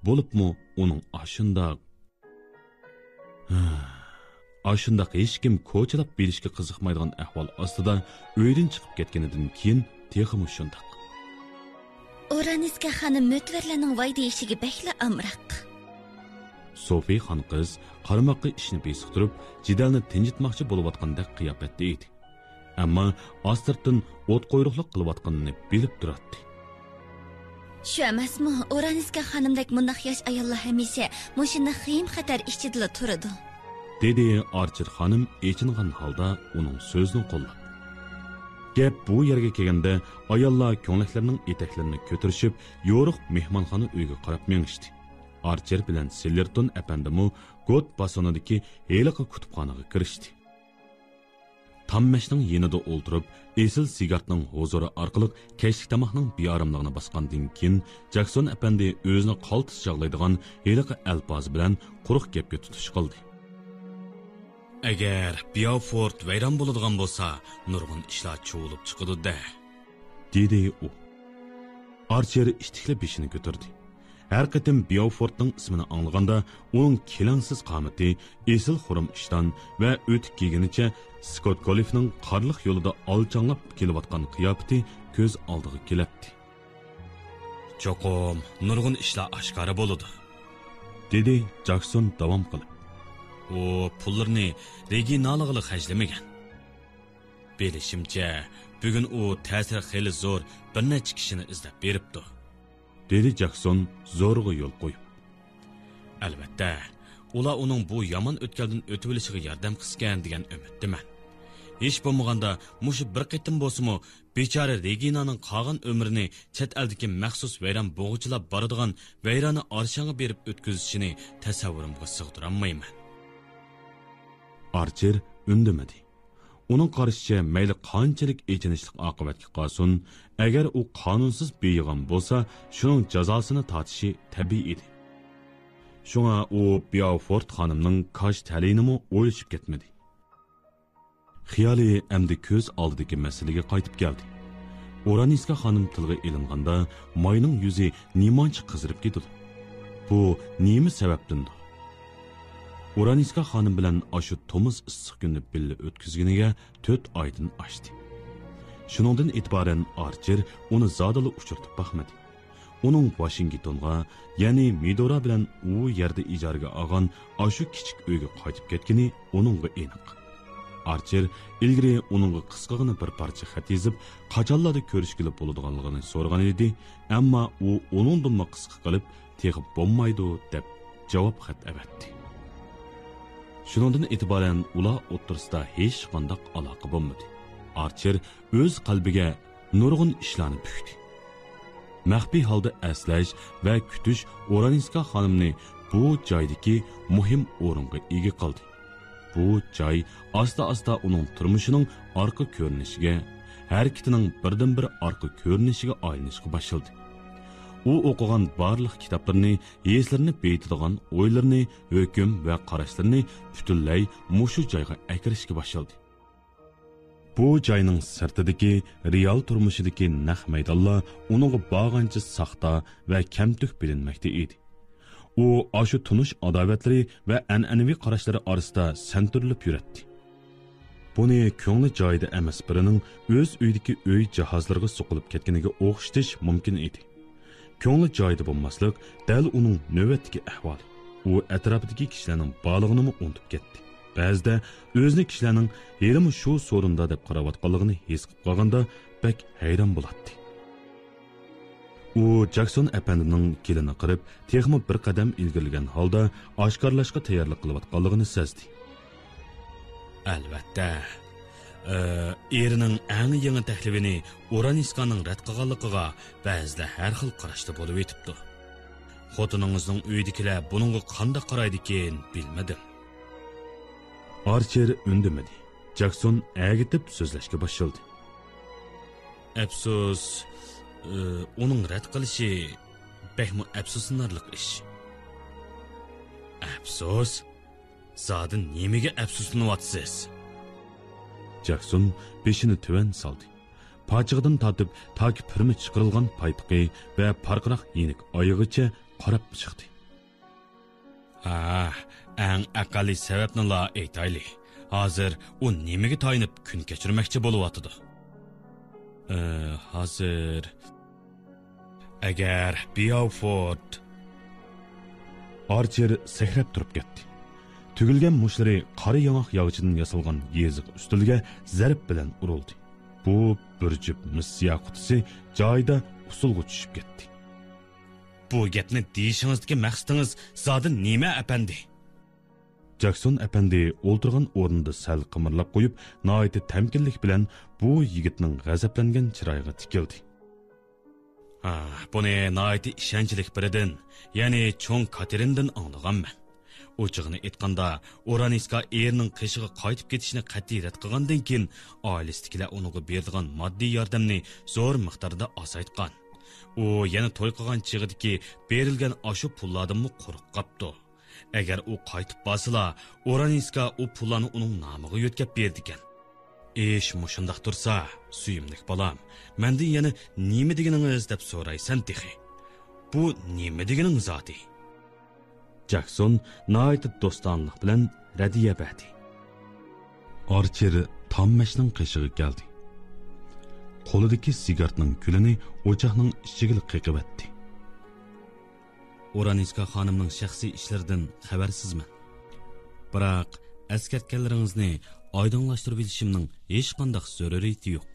بولۇپمۇ ئۇنىڭ ئاشۇنداق ئاشۇنداق ھېچكىم كوچىلاپ بېرىشكە قىزىقمايدىغان ئەھۋال ئاستىدا ئۆيدىن چىقىپ كەتكىنىدىن كېيىن تېخىمۇ شۇنداق. ئورانىسكا خانىم مۆتىۋەرلەرنىڭ ۋاي دېيىشىگە بەكلا ئامراق. سوفى خانقىز قارىماققا ئىشنى بېسىقتۇرۇپ، جېدەلنى تىنجىتماقچى بولۇۋاتقاندەك قىياپەتتە ئىدى. ئەمما ئاستىرتتىن ئوت قۇيرۇقلۇق قىلىۋاتقىنىنى بىلىپ تۇراتتى. شۇ ئەمەسمۇ، ئورانىسكا خانىمدەك مۇنداق ياش ئاياللار ھەمىشە مۇشۇنداق خېيىم-خەتەر ئىچىدىلا تۇرىدۇ. دېدى ئارچېر خانىم ئېچىنغان ھالدا ئۇنىڭ سۆزىنى قوللاپ. گەپ بۇ يەرگە كەلگەندە، ئاياللار كۆڭلەكلىرىنىڭ ئېتەكلىرىنى كۆتۈرۈشۈپ، يورۇق مېھمانخانا ئۆيگە قاراپ مېڭىشتى. ئارچېر بىلەن سىللېرتون ئەپەندىمۇ گوت باسونىدىكى ھېلىقى كۇتۇپخانىغا كىرىشتى. تاممەشنىڭ يېنىدا ئولتۇرۇپ، ئېسىل سىگارتنىڭ ھۇزۇرى ئارقىلىق كەچلىك تاماقنىڭ بىئاراملىقىنى باسقاندىن كېيىن، جاكسون ئەپەندى ئۆزىنى قالتىس چاغلايدىغان ھېلىقى ئەلپازى بىلەن قۇرۇق گەپكە تۇتۇش قىلدى. ئەگەر بياۋفورت ۋەيران بولىدىغان بولسا، نۇرغۇن ئىشلار چۇۋۇلۇپ چىقىدۇ-دە، دېدى ئۇ. ئارچېر ئىتتىكلا بېشىنى كۆتۈردى. ھەر قېتىم بياۋفورتنىڭ ئىسمىنى ئاڭلىغاندا، ئۇنىڭ كېلەڭسىز قامىتى، ئېسىل خۇرۇم ئىشتان ۋە ئۆتۈك كىيگىنىچە سكوت كولىفنىڭ قارلىق يولىدا ئالچاڭلاپ كېلىۋاتقان قىياپىتى كۆز ئالدىغا كېلەتتى. چوقۇم نۇرغۇن ئىشلار ئاشكارا بولىدۇ، دېدى جاكسون داۋام قىلىپ. ئۇ پۇللىرىنى رېگىنالىغىلا خەجلىمىگەن. بىلىشىمچە، بۈگۈن ئۇ تەسىرى خېلى زور بىر نەچچە كىشىنى ئىزدەپ بېرىپتۇ، دېدى جاكسون زورىغا يول قويۇپ. ئەلۋەتتە، ئۇلار ئۇنىڭ بۇ يامان ئۆتكەلدىن ئۆتۈۋېلىشىغا ياردەم قىلسىكەن دېگەن ئۈمىدتىمەن. ھېچ بولمىغاندا مۇشۇ بىر قېتىم بولسىمۇ بىچارە رېگىنانىڭ قالغان ئۆمرىنى چەت ئەلدىكى مەخسۇس ۋەيران بوغۇچىلاپ بارىدىغان ۋەيرانە ئارشانغا بېرىپ ئۆتكۈزۈشىنى تەسەۋۋۇرۇمغا سىغدۇرالمايمەن. ئارچېر ئۈندىمىدى. ئۇنىڭ قارىشىچە، مەيلى قانچىلىك ئېچىنىشلىق ئاقىۋەتكە قالسۇن، ئەگەر ئۇ قانۇنسىز بېيىغان بولسا، شۇنىڭ جازاسىنى تارتىشى تەبىئىي ئىدى. شۇڭا ئۇ بياۋفورت خانىمنىڭ كاج تەلىيىنىمۇ ئويلىشىپ كەتمىدى. خىيالى ئەمدى كۆز ئالدىدىكى مەسىلىگە قايتىپ كەلدى. ئورانىسكا خانىم تىلغا ئېلىنغاندا، ماينىڭ يۈزى نېمانچە قىزىرىپ كېتىدۇ؟ بۇ نېمە سەۋەبتىندۇ؟ ئورانىسكا خانىم بىلەن ئاشۇ تومۇز ئىسسىق كۈننى بىللە ئۆتكۈزگىنىگە تۆت ئايدىن ئاشتى. شۇنىڭدىن ئېتىبارەن ئارچېر ئۇنى زادىلا ئۇچرىتىپ باقمىدى. ئۇنىڭ ۋاشىنگتونغا، يەنى مىدورا بىلەن ئۇ يەردە ئىجارىگە ئالغان ئاشۇ كىچىك ئۆيگە قايتىپ كەتكىنى ئۇنىڭغا ئېنىق. ئارچېر ئىلگىرى ئۇنىڭغا قىسقىغىنە بىر پارچە خەت يېزىپ، قاچانلاردا كۆرۈشكىلى بولىدىغانلىقىنى سورىغان ئىدى، ئەمما ئۇ ئۇنىڭدىنمۇ قىسقا قىلىپ، تېخى بولمايدۇ، دەپ جاۋاب خەت ئەۋەتتى. شۇنىڭدىن ئېتىبارەن ئۇلار ئوتتۇرىسىدا ھېچقانداق ئالاقە بولمىدى. ئارچېر ئۆز قەلبىگە نۇرغۇن ئىشلارنى پۈكتى. مەخپىي ھالدا ئەسلەش ۋە كۈتۈش ئورانىسكا خانىمنى بۇ جايدىكى مۇھىم ئورۇنغا ئىگە قىلدى. بۇ جاي ئاستا-ئاستا ئۇنىڭ تۇرمۇشىنىڭ ئارقا كۆرۈنۈشىگە، ھەرىكىتىنىڭ بىردىنبىر ئارقا كۆرۈنۈشىگە ئايلىنىشقا باشلىدى. ئۇ ئوقۇغان بارلىق كىتابلىرىنى، ھېسلىرىنى بېيىتىدىغان ئويلىرىنى، ھۆكۈم ۋە قاراشلىرىنى پۈتۈنلەي مۇشۇ جايغا ئەكىرىشكە باشلىدى. بۇ جاينىڭ سىرتىدىكى رېئال تۇرمۇشىدىكى نەق مەيدانلار ئۇنىڭغا بارغانچە ساختا ۋە كەمتۈك بىلىنمەكتە ئىدى. ئۇ ئاشۇ تونۇش ئاداۋەتلىرى ۋە ئەنئەنىۋى قاراشلىرى ئارىسىدا سەنتۈرۈلۈپ يۈرەتتى. بۇنى كۆڭلى جايىدا ئەمەس بىرىنىڭ ئۆز ئۆيىدىكى ئۆي جاھازلىرىغا سوقۇلۇپ كەتكىنىگە ئوخشىتىش مۇمكىن ئىدى. كۆڭلى جايىدا بولماسلىق دەل ئۇنىڭ نۆۋەتتىكى ئەھۋالى. ئۇ ئەتراپىدىكى كىشىلەرنىڭ بارلىقىنىمۇ ئۇنتۇپ كەتتى. بەزىدە ئۆزىنى كىشىلەرنىڭ ھېلىمۇ شۇ سورۇندا دەپ قاراۋاتقانلىقىنى ھېس قىلىپ قالغاندا بەك ھەيران بولاتتى. ئۇ جاكسون ئەپەندىنىڭ كېلىنى قىرىپ، تېخىمۇ بىر قەدەم ئىلگىرىلىگەن ھالدا ئاشكارىلاشقا تەييارلىق قىلىۋاتقانلىقىنى سەزدى. ئەلۋەتتە، ئە، ئېرىنىڭ ئەڭ يېڭى تەكلىپىنى ئورانىسكانىڭ رەت قىلغانلىقىغا بەزىدە ھەر خىل قاراشتا بولۇۋېتىپتۇ. خوتۇنىڭىزنىڭ ئۆيىدىكىلەر بۇنىڭغا قانداق قارايدىكىن بىلمىدىم. ئارچېر ئۈندىمىدى. جاكسون ئەگىتىپ سۆزلەشكە باشلىدى. ئەپسۇس، ئى، ئۇنىڭ رەت قىلىشى بەكمۇ ئەپسۇسلىنارلىق ئىش. ئەپسۇس؟ زادى نېمىگە ئەپسۇسلىنىۋاتىسىز؟ جاكسون بېشىنى تۆۋەن سالدى. پاچىقىدىن تارتىپ تاكى پۈرمە چىقىرىلغان پايپىقى ۋە پارقىراق يېنىك ئايىغىچە قاراپ چىقتى. ھا، ئەڭ ئەقەللىي سەۋەبنىلا ئېيتايلى. ھازىر ئۇ نېمىگە تايىنىپ كۈن كەچۈرمەكچى بولۇۋاتىدۇ؟ ئى، ھازىر. ئەگەر بياۋفورت. ئارچېر سەكرەپ تۇرۇپ كەتتى. تۈگۈلگەن مۇشتلىرى قارا ياڭاق ياغىچىدىن ياسالغان يېزىق ئۈستىلىگە زەرب بىلەن ئۇرۇلدى. بۇ بىر جۈپ مىس سىياھ قۇتىسى جايىدا ئۇسسۇلغا چۈشۈپ كەتتى. بۇ گەپنى دېيىشىڭىزدىكى مەقسىتىڭىز زادى نېمە، ئەپەندى؟ جاكسون ئەپەندى ئولتۇرغان ئورنىدا سەل قىمىرلاپ قويۇپ، ناھايىتى تەمكىنلىك بىلەن بۇ يىگىتنىڭ غەزەپلەنگەن چىرايىغا تىكىلدى. ھا، بۇنى ناھايىتى ئىشەنچلىك بىرىدىن، يەنى چوڭ كاتېرىندىن ئاڭلىغانمەن. ئوچۇقىنى ئېيتقاندا، ئورانىسكا ئېرىنىڭ قېشىغا قايتىپ كېتىشنى قەتئىي رەت قىلغاندىن كېيىن، ئائىلىسىدىكىلەر ئۇنىڭغا بېرىدىغان ماددىي ياردەمنى زور مىقداردا ئازايتقان. ئۇ يەنە توي قىلغان چېغىدىكى بېرىلگەن ئاشۇ پۇللاردىنمۇ قۇرۇق قاپتۇ. ئەگەر ئۇ قايتىپ بارسىلا، ئورانىسكا ئۇ پۇللارنى ئۇنىڭ نامىغا يۆتكەپ بېرىدىكەن. ئىش مۇشۇنداق تۇرسا، سۆيۈملۈك بالام، مەندىن يەنە نېمە دېگىنىڭىز دەپ سورايسەن تېخى. بۇ نېمە دېگىنىڭ زادى؟ جاكسون ناھايىتى دوستانىلىق بىلەن رەددىيە بەردى. ئارچېر تاممەشنىڭ قېشىغا كەلدى. قولىدىكى سىگارنىڭ كۈلىنى ئوچاقنىڭ ئىچىگىلا قېقىۋەتتى. ئورانىسكا خانىمنىڭ شەخسىي ئىشلىرىدىن خەۋەرسىزمەن. بىراق، ئەسكەرتكەنلىرىڭىزنى ئايدىڭلاشتۇرۇۋېلىشىمنىڭ ھېچقانداق زۆرۈرىيىتى يوق.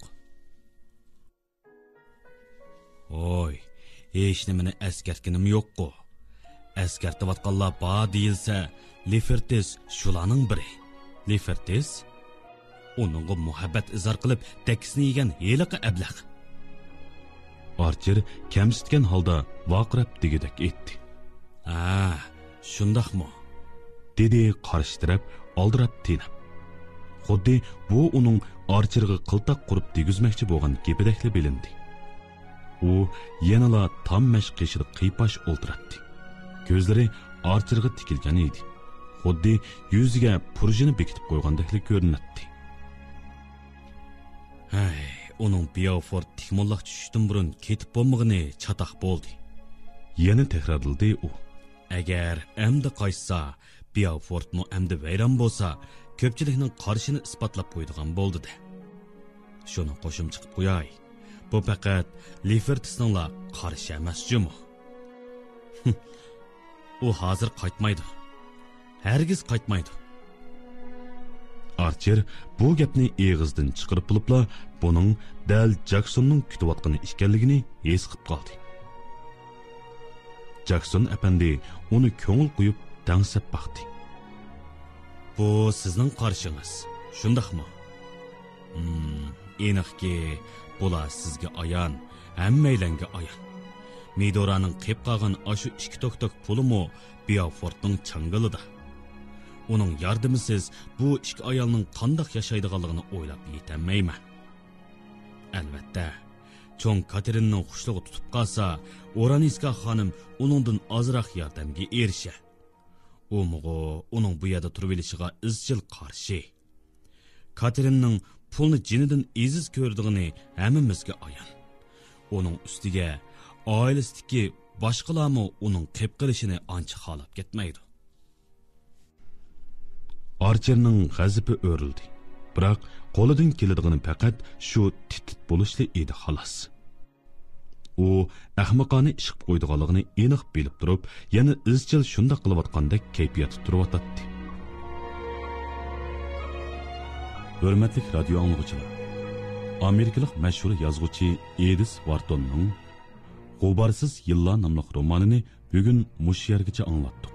ھوي، ھېچنېمىنى ئەسكەرتكىنىم يوققۇ. ئەسكەرتىۋاتقانلار بار دېيىلسە، لېفېرتىس شۇلارنىڭ بىرى. لېفېرتىس؟ ئۇنىڭغا مۇھەببەت ئىزھار قىلىپ، دەككىسىنى يېگەن ھېلىقى ئەبلەخ. ئارچېر كەمسىتكەن ھالدا ۋارقىراپ دېگۈدەك ئېيتتى. ھە، شۇنداقمۇ؟ دېدى قارشى تەرەپ ئالدىراپ تېنەپ. خۇددى بۇ ئۇنىڭ ئارچېرغا قىلتاق قۇرۇپ دېگۈزمەكچى بولغان گېپىدەكلا بىلىندى. ئۇ يەنىلا تاممەش قېشىدا قىيپاش ئولتۇراتتى. كۆزلىرى ئارچېرغا تىكىلگەن ئىدى. خۇددى يۈزىگە پۇرژىنى بېكىتىپ قويغاندەكلا كۆرۈنەتتى. ھەي، ئۇنىڭ بياۋفورت تىكمۇللاق چۈشۈشتىن بۇرۇن كېتىپ بولمىغىنى چاتاق بولدى. يەنە تەكرارلىدى ئۇ. ئەگەر ئەمدى قايتسا، بياۋفورتمۇ ئەمدى ۋەيران بولسا، كۆپچىلىكنىڭ قارىشىنى ئىسپاتلاپ قويىدىغان بولدى-دە. شۇنى قوشۇمچە قىلىپ قوياي، بۇ پەقەت لېفېرتىسنىڭلا قارىشى ئەمەس جۇمۇ. ئۇ ھازىر قايتمايدۇ. ھەرگىز قايتمايدۇ. ئارچېر بۇ گەپنى ئېغىزدىن چىقىرىپ بولۇپلا، بۇنىڭ دەل جاكسوننىڭ كۈتۈۋاتقىنى ئىكەنلىكىنى ھېس قىلىپ قالدى. جاكسون ئەپەندى ئۇنى كۆڭۈل قويۇپ دەڭسەپ باقتى. بۇ سىزنىڭ قارىشىڭىز، شۇنداقمۇ؟ ھىم، ئېنىقكى، بۇلار سىزگە ئايان، ھەممەيلەنگە ئايان. مىدورانىڭ قېپ قالغان ئاشۇ ئىككى توك-توك پۇلىمۇ بياۋفورتنىڭ چاڭگىلىدا. ئۇنىڭ ياردىمىسىز بۇ ئىككى ئايالنىڭ قانداق ياشايدىغانلىقىنى ئويلاپ يېتەلمەيمەن. ئەلۋەتتە، چوڭ كاتېرىننىڭ خۇشلۇقى تۇتۇپ قالسا، ئورانىسكا خانىم ئۇنىڭدىن ئازراق ياردەمگە ئېرىشەر. ئۇمۇغۇ ئۇنىڭ بۇ يەردە تۇرۇۋېلىشىغا ئىزچىل قارشى. كاتېرىننىڭ پۇلنى جېنىدىن ئېزىز كۆرىدىغىنى ھەممىمىزگە ئايان. ئۇنىڭ ئۈستىگە ئائىلىسىدىكى باشقىلارمۇ ئۇنىڭ قېپ قېلىشىنى ئانچە خالاپ كەتمەيدۇ. ئارچېرنىڭ غەزىپى ئۆرۈلدى. بىراق، قولىدىن كېلىدىغىنى پەقەت شۇ تىت-تىت بولۇشلا ئىدى، خالاس. ئۇ ئەخمىقانە ئىش قىلىپ قويىدىغانلىقىنى ئېنىق بىلىپ تۇرۇپ، يەنە ئىزچىل شۇنداق قىلىۋاتقاندەك كەيپىياتتا تۇرۇۋاتاتتى. ھۆرمەتلىك رادىيو ئاڭلىغۇچىلار، ئامېرىكىلىق مەشھۇر يازغۇچى ئېدىس ۋارتوننىڭ غۇبارسىز يىللار ناملىق رومانىنى بۈگۈن مۇشۇ يەرگىچە ئاڭلاتتۇق.